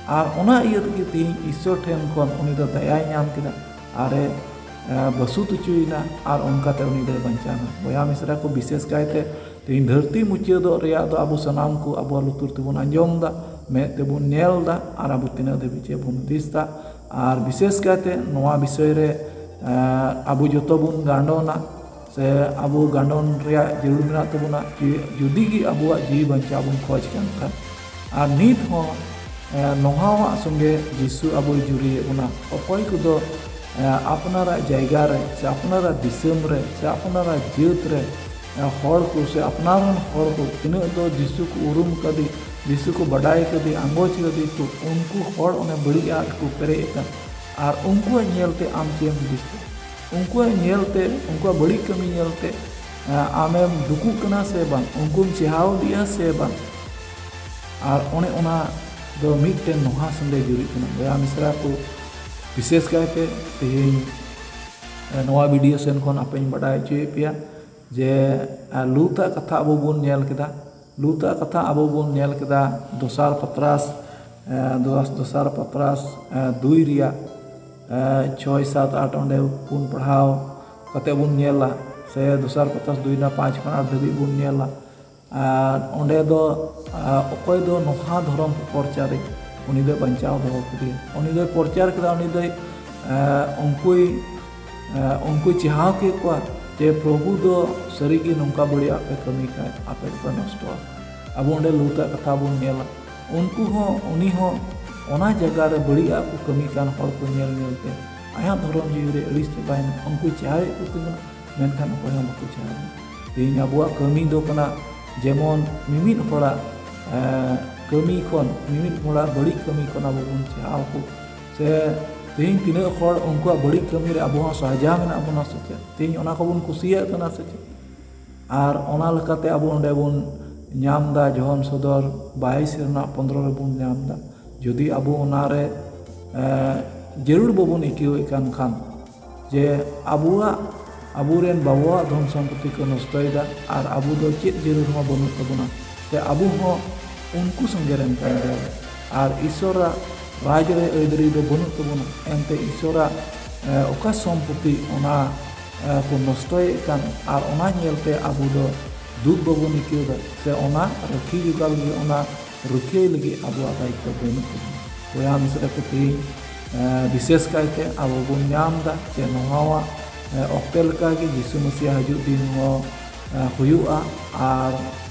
ᱟᱨ ᱚᱱᱟ ᱤᱭᱟᱹ ᱛᱮᱜᱮ ᱛᱮᱦᱮᱧ ᱤᱥᱥᱚᱨ ᱴᱷᱮᱱ ᱠᱷᱚᱱ ᱩᱱᱤ ᱫᱚ ᱫᱟᱭᱟᱭ ᱧᱟᱢ ᱠᱮᱫᱟ ᱟᱨᱮ ᱵᱟᱹᱥᱩᱛ ᱦᱚᱪᱚᱭᱮᱱᱟ, ᱟᱨ ᱚᱱᱠᱟᱛᱮ ᱩᱱᱤ ᱫᱚᱭ ᱵᱟᱧᱪᱟᱣ ᱮᱱᱟ᱾ ᱵᱚᱭᱦᱟ ᱢᱤᱥᱨᱟ ᱠᱚ, ᱵᱤᱥᱮᱥ ᱠᱟᱭᱛᱮ ᱛᱮᱦᱮᱧ ᱫᱷᱟᱹᱨᱛᱤ ᱢᱩᱪᱟᱹᱫᱚᱜ ᱨᱮᱭᱟᱜ ᱫᱚ ᱟᱵᱚ ᱥᱟᱱᱟᱢ ᱠᱚ ᱟᱵᱚᱣᱟᱜ ᱞᱩᱛᱩᱨ ᱛᱮᱵᱚᱱ ᱟᱸᱡᱚᱢ ᱮᱫᱟ, ᱢᱮᱫ ᱛᱮᱵᱚᱱ ᱧᱮᱞ ᱮᱫᱟ, ᱟᱨ ᱟᱵᱚ ᱛᱤᱱᱟᱹᱜ ᱫᱷᱟᱹᱵᱤᱡ ᱪᱮ ᱵᱚᱱ ᱦᱩᱫᱤᱥ ᱮᱫᱟ᱾ ᱟᱨ ᱵᱤᱥᱮᱥ ᱠᱟᱭᱛᱮ ᱱᱚᱣᱟ ᱵᱤᱥᱚᱭ ᱨᱮ ᱟᱵᱚ ᱡᱚᱛᱚ ᱵᱚᱱ ᱜᱟᱸᱰᱚᱱᱟ, ᱥᱮ ᱟᱵᱚ ᱜᱟᱸᱰᱚᱱ ᱨᱮᱭᱟᱜ ᱡᱟᱹᱨᱩᱲ ᱢᱮᱱᱟᱜ ᱛᱟᱵᱚᱱᱟ᱾ ᱡᱩᱫᱤ ᱜᱮ ᱟᱵᱚᱣᱟᱜ ᱡᱤᱣᱤ ᱵᱟᱧᱪᱟᱣ ᱵᱚᱱ ᱠᱷᱚᱡᱽ ᱠᱟᱱ ᱠᱷᱟᱱ, ᱟᱨ ᱱᱤᱛ ᱦᱚᱸ ᱱᱚᱦᱟᱣᱟᱜ ᱥᱚᱸᱜᱮ ᱡᱤᱥᱩ ᱟᱵᱚᱭ ᱡᱩᱨᱤᱭᱮᱫ ᱵᱚᱱᱟ᱾ ᱚᱠᱚᱭ ᱠᱚᱫᱚ ᱟᱯᱱᱟᱨᱟᱜ ᱡᱟᱭᱜᱟ ᱨᱮ, ᱥᱮ ᱟᱯᱱᱟᱨᱟᱜ ᱫᱤᱥᱚᱢ ᱨᱮ, ᱥᱮ ᱟᱯᱱᱟᱨᱟᱜ ᱡᱟᱹᱛ ᱨᱮ ᱦᱚᱲ ᱠᱚ, ᱥᱮ ᱟᱯᱱᱟᱨ ᱨᱮᱱ ᱦᱚᱲ ᱠᱚ ᱛᱤᱱᱟᱹᱜ ᱫᱚ ᱡᱤᱥᱩ ᱠᱚ ᱩᱨᱩᱢ ᱠᱟᱫᱮ, ᱡᱤᱥᱩ ᱠᱚ ᱵᱟᱰᱟᱭ ᱠᱟᱫᱮ, ᱟᱸᱜᱚᱪ ᱠᱟᱫᱮ ᱠᱚ, ᱩᱱᱠᱩ ᱦᱚᱲ ᱚᱱᱮ ᱵᱟᱹᱲᱤᱡ ᱟᱜ ᱨᱮᱠᱚ ᱯᱮᱨᱮᱡ ᱟᱠᱟᱱ᱾ ᱟᱨ ᱩᱱᱠᱩᱣᱟᱜ ᱧᱮᱞᱛᱮ ᱟᱢ ᱪᱮᱫ ᱮᱢ ᱦᱩᱫᱤᱥ ᱠᱮᱫᱟ? ᱩᱱᱠᱩᱣᱟᱜ ᱧᱮᱞᱛᱮ, ᱩᱱᱠᱩᱣᱟᱜ ᱵᱟᱹᱲᱤᱡ ᱠᱟᱹᱢᱤ ᱧᱮᱞᱛᱮ ᱟᱢᱮᱢ ᱫᱩᱠᱩᱜ ᱠᱟᱱᱟ ᱥᱮ ᱵᱟᱝ? ᱩᱱᱠᱩᱢ ᱪᱮᱦᱟᱣ ᱤᱫᱤᱜᱼᱟ ᱥᱮ ᱵᱟᱝ? ᱟᱨ ᱚᱱᱮ ᱚᱱᱟ ᱫᱚ ᱢᱤᱫᱴᱮᱱ ᱱᱚᱦᱟ ᱥᱚᱸᱜᱮ ᱡᱩᱨᱤᱜ ᱠᱟᱱᱟ᱾ ᱵᱚᱭᱦᱟ ᱢᱤᱥᱨᱟ ᱠᱚ, ᱵᱤᱥᱮᱥ ᱠᱟᱭᱛᱮ ᱛᱮᱦᱮᱧ ᱱᱚᱣᱟ ᱵᱷᱤᱰᱤᱭᱳ ᱥᱮᱱ ᱠᱷᱚᱱ ᱟᱯᱮᱧ ᱵᱟᱰᱟᱭ ᱦᱚᱪᱚᱭᱮᱫ ᱯᱮᱭᱟ ᱡᱮ ᱞᱩᱛᱟᱜ ᱠᱟᱛᱷᱟ ᱟᱵᱚ ᱵᱚᱱ ᱧᱮᱞ ᱠᱮᱫᱟ᱾ ᱞᱩᱛᱟᱜ ᱠᱟᱛᱷᱟ ᱟᱵᱚ ᱵᱚᱱ ᱧᱮᱞ ᱠᱮᱫᱟ ᱫᱚᱥᱟᱨ ᱯᱟᱛᱨᱟᱥ, ᱫᱚᱥᱟᱨ ᱯᱟᱛᱨᱟᱥ ᱫᱩᱭ ᱨᱮᱭᱟᱜ ᱪᱷᱚᱭ, ᱥᱟᱛ, ᱟᱴ ᱚᱸᱰᱮ ᱵᱚᱱ ᱯᱟᱲᱦᱟᱣ ᱠᱟᱛᱮ ᱵᱚᱱ ᱧᱮᱞᱟ, ᱥᱮ ᱫᱚᱥᱟᱨ ᱯᱟᱛᱨᱟᱥ ᱫᱩᱭ ᱨᱮᱱᱟᱜ ᱯᱟᱸᱪ ᱠᱷᱚᱱ ᱟᱴ ᱫᱷᱟᱹᱵᱤᱡ ᱵᱚᱱ ᱧᱮᱞᱟ᱾ ᱟᱨ ᱚᱸᱰᱮ ᱫᱚ ᱚᱠᱚᱭ ᱫᱚ ᱱᱚᱦᱟ ᱫᱷᱚᱨᱚᱢ ᱠᱚ ᱯᱨᱚᱪᱟᱨᱮ, ᱩᱱᱤ ᱫᱚᱭ ᱵᱟᱧᱪᱟᱣ ᱫᱚᱦᱚ ᱠᱮᱫᱮᱭᱟ᱾ ᱩᱱᱤ ᱫᱚᱭ ᱯᱨᱚᱪᱟᱨ ᱠᱮᱫᱟ, ᱩᱱᱤ ᱫᱚᱭ ᱩᱱᱠᱩᱭ ᱩᱱᱠᱩᱭ ᱪᱮᱦᱟᱣ ᱠᱮᱫ ᱠᱚᱣᱟ ᱡᱮ ᱯᱨᱚᱵᱷᱩ ᱫᱚ ᱥᱟᱹᱨᱤᱜᱮ ᱱᱚᱝᱠᱟ ᱵᱟᱹᱲᱤᱡ ᱟᱜ ᱯᱮ ᱠᱟᱹᱢᱤ ᱠᱷᱟᱡ ᱟᱯᱮ ᱫᱚᱯᱮ ᱱᱚᱥᱴᱚᱜᱼᱟ᱾ ᱟᱵᱚ ᱚᱸᱰᱮ ᱞᱩᱛᱟᱜ ᱠᱟᱛᱷᱟ ᱵᱚᱱ ᱧᱮᱞᱟ᱾ ᱩᱱᱠᱩ ᱦᱚᱸ, ᱩᱱᱤ ᱦᱚᱸ ᱚᱱᱟ ᱡᱟᱭᱜᱟ ᱨᱮ ᱵᱟᱹᱲᱤᱡ ᱟᱜ ᱠᱚ ᱠᱟᱹᱢᱤ ᱠᱟᱱ ᱦᱚᱲ ᱠᱚ ᱧᱮᱞ ᱧᱮᱞ ᱛᱮ ᱟᱭᱟᱜ ᱫᱷᱚᱨᱚᱢ ᱡᱤᱣᱤ ᱨᱮ ᱟᱹᱲᱤᱥ ᱪᱟᱵᱟᱭᱮᱱᱟ᱾ ᱩᱱᱠᱩ ᱪᱮᱦᱟᱣᱮᱫ ᱠᱚ ᱛᱟᱦᱮᱸ ᱠᱟᱱᱟ, ᱢᱮᱱᱠᱷᱟᱱ ᱚᱠᱚᱭ ᱦᱚᱸ ᱵᱟᱠᱚ ᱪᱮᱦᱟᱣ ᱮᱱᱟ᱾ ᱛᱮᱦᱮᱧ ᱟᱵᱚᱣᱟᱜ ᱠᱟᱹᱢᱤ ᱫᱚ ᱠᱟᱱᱟ ᱡᱮᱢᱚᱱ ᱢᱤᱢᱤᱫ ᱦᱚᱲᱟᱜ ᱠᱟᱹᱢᱤ ᱠᱷᱚᱱ, ᱢᱤᱢᱤᱫ ᱦᱚᱲᱟᱜ ᱵᱟᱹᱲᱤᱡ ᱠᱟᱹᱢᱤ ᱠᱷᱚᱱ ᱟᱵᱚ ᱵᱚᱱ ᱪᱮᱦᱟᱣ ᱠᱚ, ᱥᱮ ᱛᱮᱦᱮᱧ ᱛᱤᱱᱟᱹᱜ ᱦᱚᱲ ᱩᱱᱠᱩᱣᱟᱜ ᱵᱟᱹᱲᱤᱡ ᱠᱟᱹᱢᱤ ᱨᱮ ᱟᱵᱚ ᱦᱚᱸ ᱥᱟᱦᱟᱡᱟ ᱢᱮᱱᱟᱜ ᱵᱚᱱᱟ ᱥᱮ ᱪᱮᱫ? ᱛᱮᱦᱮᱧ ᱚᱱᱟ ᱠᱚᱵᱚᱱ ᱠᱩᱥᱤᱭᱟᱜ ᱠᱟᱱᱟ ᱥᱮ ᱪᱮᱫ? ᱟᱨ ᱚᱱᱟ ᱞᱮᱠᱟᱛᱮ ᱟᱵᱚ ᱚᱸᱰᱮ ᱵᱚᱱ ᱧᱟᱢ ᱮᱫᱟ ᱡᱚᱦᱚᱱ ᱥᱚᱫᱚᱨ ᱵᱟᱭᱤᱥ ᱨᱮᱱᱟᱜ ᱯᱚᱱᱫᱽᱨᱚ ᱨᱮᱵᱚᱱ ᱧᱟᱢ ᱮᱫᱟ᱾ ᱡᱩᱫᱤ ᱟᱵᱚ ᱚᱱᱟᱨᱮ ᱡᱟᱹᱨᱩᱲ ᱵᱟᱵᱚᱱ ᱟᱹᱭᱠᱟᱹᱣᱮᱫ ᱠᱟᱱ ᱠᱷᱟᱱ, ᱡᱮ ᱟᱵᱚᱣᱟᱜ ᱟᱵᱚᱨᱮᱱ ᱵᱟᱵᱟᱣᱟᱜ ᱫᱷᱚᱱ ᱥᱚᱢᱯᱚᱛᱤ ᱠᱚ ᱱᱚᱥᱴᱚᱭᱮᱫᱟ ᱟᱨ ᱟᱵᱚ ᱫᱚ ᱪᱮᱫ ᱡᱟᱹᱨᱩᱲ ᱦᱚᱸ ᱵᱟᱹᱱᱩᱜ ᱛᱟᱵᱚᱱᱟ᱾ ᱥᱮ ᱟᱵᱚ ᱦᱚᱸ ᱩᱱᱠᱩ ᱥᱚᱸᱜᱮ ᱨᱮᱱ ᱠᱟᱱ ᱜᱮᱭᱟ᱾ ᱟᱨ ᱤᱥᱚᱨᱟᱜ ᱨᱟᱡᱽ ᱨᱮ ᱟᱹᱭᱫᱟᱹᱨᱤ ᱫᱚ ᱵᱟᱹᱱᱩᱜ ᱛᱟᱵᱚᱱᱟ᱾ ᱮᱱᱛᱮ ᱤᱥᱚᱨᱟᱜ ᱮ, ᱚᱠᱟ ᱥᱚᱢᱯᱚᱛᱤ ᱚᱱᱟ ᱮ, ᱠᱚ ᱱᱚᱥᱴᱚᱭᱮᱫ ᱠᱟᱱ ᱟᱨ ᱚᱱᱟ ᱧᱮᱞᱛᱮ ᱟᱵᱚ ᱫᱚ ᱫᱩᱠ ᱵᱟᱵᱚᱱ ᱟᱹᱭᱠᱟᱹᱣ ᱮᱫᱟ, ᱥᱮ ᱚᱱᱟ ᱨᱩᱠᱷᱤᱭᱟᱹ ᱡᱚᱜᱟᱣ ᱞᱟᱹᱜᱤᱫ, ᱚᱱᱟ ᱨᱩᱠᱷᱤᱭᱟᱹ ᱞᱟᱹᱜᱤᱫ ᱟᱵᱚᱣᱟᱜ ᱫᱟᱭᱤᱛᱛᱚ ᱵᱟᱹᱱᱩᱜ ᱛᱟᱵᱚᱱᱟ᱾ ᱵᱚᱭᱦᱟ ᱢᱤᱥᱨᱟ ᱠᱚ, ᱛᱮᱦᱮᱧ ᱮ, ᱵᱤᱥᱮᱥ ᱠᱟᱭᱛᱮ ᱟᱵᱚ ᱵᱚᱱ ᱧᱟᱢ ᱮᱫᱟ ᱡᱮ ᱱᱚᱣᱟ ᱮ, ᱚᱠᱛᱮ ᱞᱮᱠᱟᱜᱮ ᱡᱤᱥᱩ ᱢᱟᱹᱥᱤᱭᱟᱜ ᱦᱤᱡᱩᱜ ᱫᱤᱱ ᱦᱚᱸ ᱮ, ᱦᱩᱭᱩᱜᱼᱟ᱾ ᱟᱨ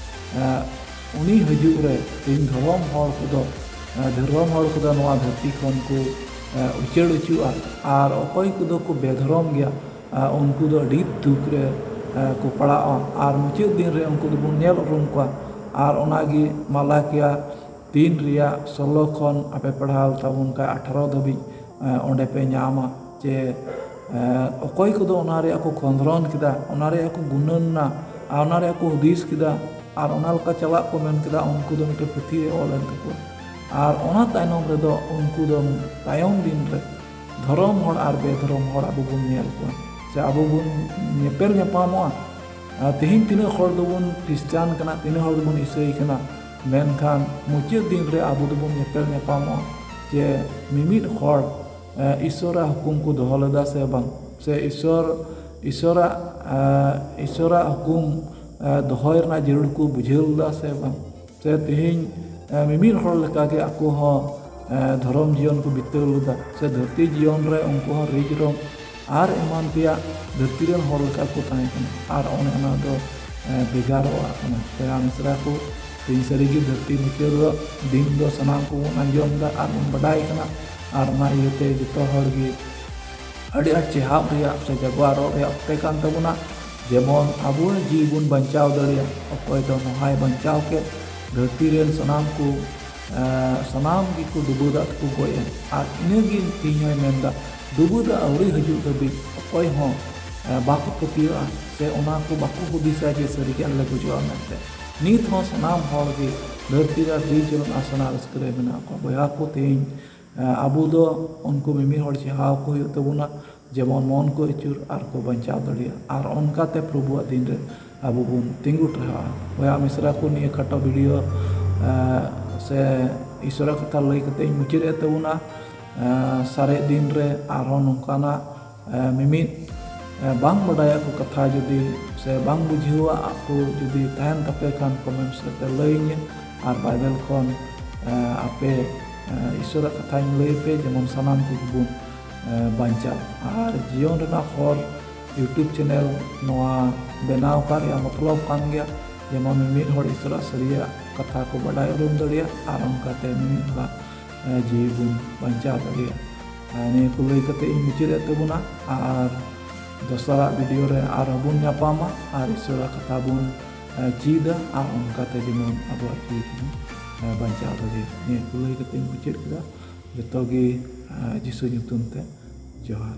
ᱮ, ᱩᱱᱤ ᱦᱤᱡᱩᱜ ᱨᱮ ᱛᱮᱦᱮᱧ ᱫᱷᱚᱨᱚᱢ ᱦᱚᱲ ᱠᱚᱫᱚ ᱮ, ᱫᱷᱚᱨᱚᱢ ᱦᱚᱲ ᱠᱚᱫᱚ ᱱᱚᱣᱟ ᱫᱷᱟᱹᱨᱛᱤ ᱠᱷᱚᱱ ᱠᱚ ᱮ, ᱩᱪᱟᱹᱲ ᱚᱪᱚᱜᱼᱟ᱾ ᱟᱨ ᱚᱠᱚᱭ ᱠᱚᱫᱚ ᱠᱚ ᱵᱮᱫᱷᱚᱨᱚᱢ ᱜᱮᱭᱟ, ᱮ, ᱩᱱᱠᱩ ᱫᱚ ᱟᱹᱰᱤ ᱫᱩᱠ ᱨᱮ ᱮ, ᱠᱚ ᱯᱟᱲᱟᱜᱼᱟ᱾ ᱟᱨ ᱢᱩᱪᱟᱹᱫ ᱫᱤᱱ ᱨᱮ ᱩᱱᱠᱩ ᱫᱚᱵᱚᱱ ᱧᱮᱞ ᱩᱨᱩᱢ ᱠᱚᱣᱟ᱾ ᱟᱨ ᱚᱱᱟᱜᱮ ᱢᱟᱞᱟᱠᱤᱭᱟ ᱛᱤᱱ ᱨᱮᱭᱟᱜ ᱥᱳᱞᱳ ᱠᱷᱚᱱ ᱟᱯᱮ ᱯᱟᱲᱦᱟᱣ ᱛᱟᱵᱚᱱ ᱠᱷᱟᱡ ᱟᱴᱷᱟᱨᱚ ᱫᱷᱟᱹᱵᱤᱡ, ᱮ, ᱚᱸᱰᱮ ᱯᱮ ᱧᱟᱢᱟ ᱡᱮ, ᱮ, ᱚᱠᱚᱭ ᱠᱚᱫᱚ ᱚᱱᱟ ᱨᱮᱭᱟᱜ ᱠᱚ ᱠᱷᱚᱸᱫᱽᱨᱚᱱ ᱠᱮᱫᱟ, ᱚᱱᱟ ᱨᱮᱭᱟᱜ ᱠᱚ ᱜᱩᱱᱟᱹᱱ ᱮᱱᱟ, ᱟᱨ ᱚᱱᱟ ᱨᱮᱭᱟᱜ ᱠᱚ ᱦᱩᱫᱤᱥ ᱠᱮᱫᱟ, ᱟᱨ ᱚᱱᱟ ᱞᱮᱠᱟ ᱪᱟᱞᱟᱜ ᱠᱚ ᱢᱮᱱ ᱠᱮᱫᱟ, ᱩᱱᱠᱩ ᱫᱚ ᱢᱤᱫᱴᱮᱱ ᱯᱩᱛᱷᱤ ᱨᱮ ᱚᱞ ᱮᱱ ᱛᱟᱠᱚᱣᱟ᱾ ᱟᱨ ᱚᱱᱟ ᱛᱟᱭᱱᱚᱢ ᱨᱮᱫᱚ ᱩᱱᱠᱩ ᱫᱚ ᱛᱟᱭᱚᱢ ᱫᱤᱱ ᱨᱮ ᱫᱷᱚᱨᱚᱢ ᱦᱚᱲ ᱟᱨ ᱵᱮᱫᱷᱚᱨᱚᱢ ᱦᱚᱲ ᱟᱵᱚ ᱵᱚᱱ ᱧᱮᱞ ᱠᱚᱣᱟ, ᱥᱮ ᱟᱵᱚ ᱵᱚᱱ ᱧᱮᱯᱮᱞ ᱧᱟᱯᱟᱢᱚᱜᱼᱟ᱾ ᱟᱨ ᱛᱮᱦᱮᱧ ᱛᱤᱱᱟᱹᱜ ᱦᱚᱲ ᱫᱚᱵᱚᱱ ᱠᱷᱨᱤᱥᱴᱟᱱ ᱠᱟᱱᱟ, ᱛᱤᱱᱟᱹᱜ ᱦᱚᱲ ᱫᱚᱵᱚᱱ ᱤᱥᱟᱹᱭ ᱠᱟᱱᱟ, ᱢᱮᱱᱠᱷᱟᱱ ᱢᱩᱪᱟᱹᱫ ᱫᱤᱱ ᱨᱮ ᱟᱵᱚ ᱫᱚᱵᱚᱱ ᱧᱮᱯᱮᱞ ᱧᱟᱯᱟᱢᱚᱜᱼᱟ ᱡᱮ ᱢᱤᱢᱤᱫ ᱦᱚᱲ, ᱮ, ᱤᱥᱚᱨᱟᱜ ᱦᱩᱠᱩᱢ ᱠᱚ ᱫᱚᱦᱚ ᱞᱮᱫᱟ ᱥᱮ ᱵᱟᱝ, ᱥᱮ ᱤᱥᱚᱨ, ᱤᱥᱚᱨᱟᱜ, ᱮ, ᱤᱥᱚᱨᱟᱜ ᱦᱩᱠᱩᱢ, ᱮ, ᱫᱚᱦᱚᱭ ᱨᱮᱱᱟᱜ ᱡᱟᱹᱨᱩᱲ ᱠᱚ ᱵᱩᱡᱷᱟᱹᱣ ᱞᱮᱫᱟ ᱥᱮ ᱵᱟᱝ᱾ ᱥᱮ ᱛᱮᱦᱮᱧ, ᱮ, ᱢᱤᱢᱤᱫ ᱦᱚᱲ ᱞᱮᱠᱟᱜᱮ ᱟᱠᱚ ᱦᱚᱸ, ᱮ, ᱫᱷᱚᱨᱚᱢ ᱡᱤᱭᱚᱱ ᱠᱚ ᱵᱤᱛᱟᱹᱣ ᱞᱮᱫᱟ, ᱥᱮ ᱫᱷᱟᱹᱨᱛᱤ ᱡᱤᱭᱚᱱ ᱨᱮ ᱩᱱᱠᱩ ᱦᱚᱸ ᱨᱤᱡ ᱨᱚᱢ ᱟᱨ ᱮᱢᱟᱱ ᱛᱮᱭᱟᱜ ᱫᱷᱟᱹᱨᱛᱤ ᱨᱮᱱ ᱦᱚᱲ ᱞᱮᱠᱟ ᱠᱚ ᱛᱟᱦᱮᱸ ᱠᱟᱱᱟ᱾ ᱟᱨ ᱚᱱᱮ ᱚᱱᱟ ᱫᱚ, ᱮ, ᱵᱷᱮᱜᱟᱨᱚᱜ ᱠᱟᱱᱟ᱾ ᱵᱚᱭᱦᱟ ᱢᱤᱥᱨᱟ ᱠᱚ, ᱛᱮᱦᱮᱧ ᱥᱟᱹᱨᱤᱜᱮ ᱫᱷᱟᱹᱨᱛᱤ ᱢᱩᱪᱟᱹᱫ ᱫᱚ ᱫᱤᱱ ᱫᱚ ᱥᱟᱱᱟᱢ ᱠᱚᱵᱚᱱ ᱟᱸᱡᱚᱢ ᱮᱫᱟ ᱟᱨ ᱵᱚᱱ ᱵᱟᱰᱟᱭ ᱠᱟᱱᱟ᱾ ᱟᱨ ᱚᱱᱟ ᱤᱭᱟᱹᱛᱮ ᱡᱚᱛᱚ ᱦᱚᱲ ᱜᱮ ᱟᱹᱰᱤ ᱟᱸᱴ ᱪᱮᱦᱟᱵ ᱨᱮᱭᱟᱜ ᱥᱮ ᱡᱟᱜᱣᱟᱨᱚᱜ ᱨᱮᱭᱟᱜ ᱚᱠᱛᱮ ᱠᱟᱱ ᱛᱟᱵᱚᱱᱟ᱾ ᱡᱮᱢᱚᱱ ᱟᱵᱚᱣᱟᱜ ᱡᱤᱣᱤ ᱵᱚᱱ ᱵᱟᱧᱪᱟᱣ ᱫᱟᱲᱮᱭᱟᱜ, ᱚᱠᱚᱭ ᱫᱚ ᱱᱚᱦᱟᱭ ᱵᱟᱧᱪᱟᱣ ᱠᱮᱫ, ᱫᱷᱟᱹᱨᱛᱤ ᱨᱮᱱ ᱥᱟᱱᱟᱢ ᱠᱚ, ᱮ, ᱥᱟᱱᱟᱢ ᱜᱮᱠᱚ ᱰᱩᱵᱟᱹ ᱫᱟᱜ ᱛᱮᱠᱚ ᱜᱚᱡ ᱮᱱ᱾ ᱟᱨ ᱤᱱᱟᱹᱜᱮ ᱛᱮᱦᱮᱧ ᱦᱚᱸᱭ ᱢᱮᱱᱫᱟ, ᱰᱩᱵᱟᱹ ᱫᱟᱜ ᱟᱹᱣᱨᱤ ᱦᱤᱡᱩᱜ ᱫᱷᱟᱹᱵᱤᱡ ᱚᱠᱚᱭ ᱦᱚᱸ, ᱮ, ᱵᱟᱠᱚ ᱯᱟᱹᱛᱭᱟᱹᱜᱼᱟ, ᱥᱮ ᱚᱱᱟ ᱠᱚ ᱵᱟᱠᱚ ᱦᱩᱫᱤᱥᱟ ᱡᱮ ᱥᱟᱹᱨᱤᱜᱮ ᱟᱞᱮ ᱞᱮ ᱜᱚᱡᱚᱜᱼᱟ ᱢᱮᱱᱛᱮ᱾ ᱱᱤᱛ ᱦᱚᱸ ᱥᱟᱱᱟᱢ ᱦᱚᱲ ᱜᱮ ᱫᱷᱟᱹᱨᱛᱤ ᱨᱮ ᱟᱹᱰᱤ ᱡᱳᱨ ᱟᱥᱱᱟ ᱨᱟᱹᱥᱠᱟᱹ ᱨᱮ ᱢᱮᱱᱟᱜ ᱠᱚᱣᱟ᱾ ᱵᱚᱭᱦᱟ ᱠᱚ, ᱛᱮᱦᱮᱧ ᱮ, ᱟᱵᱚ ᱫᱚ ᱩᱱᱠᱩ ᱢᱤᱢᱤᱫ ᱦᱚᱲ ᱪᱮᱦᱟᱣ ᱠᱚ ᱦᱩᱭᱩᱜ ᱛᱟᱵᱚᱱᱟ᱾ ᱡᱮᱢᱚᱱ ᱢᱚᱱ ᱠᱚ ᱟᱹᱪᱩᱨ ᱟᱨ ᱠᱚ ᱵᱟᱧᱪᱟᱣ ᱫᱟᱲᱮᱭᱟᱜ, ᱟᱨ ᱚᱱᱠᱟᱛᱮ ᱯᱨᱚᱵᱷᱩᱣᱟᱜ ᱫᱤᱱ ᱨᱮ ᱟᱵᱚ ᱵᱚᱱ ᱛᱤᱸᱜᱩ ᱴᱟᱨᱦᱟᱜᱼᱟ᱾ ᱵᱚᱭᱦᱟ ᱢᱤᱥᱨᱟ ᱠᱚ, ᱱᱤᱭᱟᱹ ᱠᱷᱟᱴᱚ ᱵᱷᱤᱰᱤᱭᱳ, ᱮ, ᱥᱮ ᱤᱥᱚᱨᱟᱜ ᱠᱟᱛᱷᱟ ᱞᱟᱹᱭ ᱠᱟᱛᱮ ᱤᱧ ᱢᱩᱪᱟᱹᱫ ᱮᱫ ᱛᱟᱵᱚᱱᱟ᱾ ᱮ, ᱥᱟᱨᱮᱡ ᱫᱤᱱ ᱨᱮ ᱟᱨᱦᱚᱸ ᱱᱚᱝᱠᱟᱱᱟᱜ, ᱮ, ᱢᱤᱢᱤᱫ, ᱮ, ᱵᱟᱝ ᱵᱟᱰᱟᱭᱟᱜ ᱠᱚ ᱠᱟᱛᱷᱟ ᱡᱩᱫᱤ ᱥᱮ ᱵᱟᱝ ᱵᱩᱡᱷᱟᱹᱣᱟᱜ ᱠᱚ ᱡᱩᱫᱤ ᱛᱟᱦᱮᱱ ᱛᱟᱯᱮ ᱠᱷᱟᱱ, ᱠᱚᱢᱮᱱᱴᱥ ᱨᱮᱯᱮ ᱞᱟᱹᱭᱟᱹᱧᱟ᱾ ᱟᱨ ᱵᱟᱭᱵᱮᱞ ᱠᱷᱚᱱ, ᱮ, ᱟᱯᱮ, ᱮ, ᱤᱥᱚᱨᱟᱜ ᱠᱟᱛᱷᱟᱧ ᱞᱟᱹᱭ ᱟᱯᱮ, ᱡᱮᱢᱚᱱ ᱥᱟᱱᱟᱢ ᱠᱚᱜᱮ ᱵᱚᱱ, ᱮ, ᱵᱟᱧᱪᱟᱜ᱾ ᱟᱨ ᱡᱤᱭᱚᱱ ᱨᱮᱱᱟᱜ ᱦᱚᱨ YouTube ᱪᱮᱱᱮᱞ ᱱᱚᱣᱟ ᱵᱮᱱᱟᱣ ᱟᱠᱟᱫ ᱨᱮᱭᱟᱜ ᱢᱚᱛᱞᱚᱵ ᱠᱟᱱ ᱜᱮᱭᱟ, ᱡᱮᱢᱚᱱ ᱢᱤᱢᱤᱫ ᱦᱚᱲ ᱤᱥᱚᱨᱟᱜ ᱥᱟᱹᱨᱤᱭᱟᱜ ᱠᱟᱛᱷᱟ ᱠᱚ ᱵᱟᱰᱟᱭ ᱩᱨᱩᱢ ᱫᱟᱲᱮᱭᱟᱜ ᱟᱨ ᱚᱱᱠᱟᱛᱮ ᱢᱤᱢᱤᱫ ᱦᱚᱲᱟᱜ, ᱮ, ᱡᱤᱣᱤ ᱵᱚᱱ ᱵᱟᱧᱪᱟᱣ ᱫᱟᱲᱮᱭᱟᱜᱼᱟ᱾ ᱟᱨ ᱱᱤᱭᱟᱹ ᱠᱚ ᱞᱟᱹᱭ ᱠᱟᱛᱮ ᱤᱧ ᱢᱩᱪᱟᱹᱫ ᱮᱫ ᱛᱟᱵᱚᱱᱟ, ᱟᱨ ᱫᱚᱥᱟᱨᱟᱜ ᱵᱷᱤᱰᱤᱭᱳ ᱨᱮ ᱟᱨᱦᱚᱸ ᱵᱚᱱ ᱧᱟᱯᱟᱢᱟ ᱟᱨ ᱤᱥᱚᱨᱟᱜ ᱠᱟᱛᱷᱟ ᱵᱚᱱ, ᱮ, ᱪᱮᱫᱟ ᱟᱨ ᱚᱱᱠᱟᱛᱮ ᱡᱮᱢᱚᱱ ᱟᱵᱚᱣᱟᱜ ᱡᱤᱣᱤ ᱵᱚᱱ, ᱮ, ᱵᱟᱧᱪᱟᱣ ᱫᱟᱲᱮᱭᱟᱜᱼᱟ᱾ ᱱᱤᱭᱟᱹ ᱠᱚ ᱞᱟᱹᱭ ᱠᱟᱛᱮ ᱤᱧ ᱢᱩᱪᱟᱹᱫ ᱠᱮᱫᱟ᱾ ᱡᱚᱛᱚ ᱜᱮ, ᱮ, ᱡᱤᱥᱩ ᱧᱩᱛᱩᱢ ᱛᱮ ᱡᱚᱦᱟᱨ᱾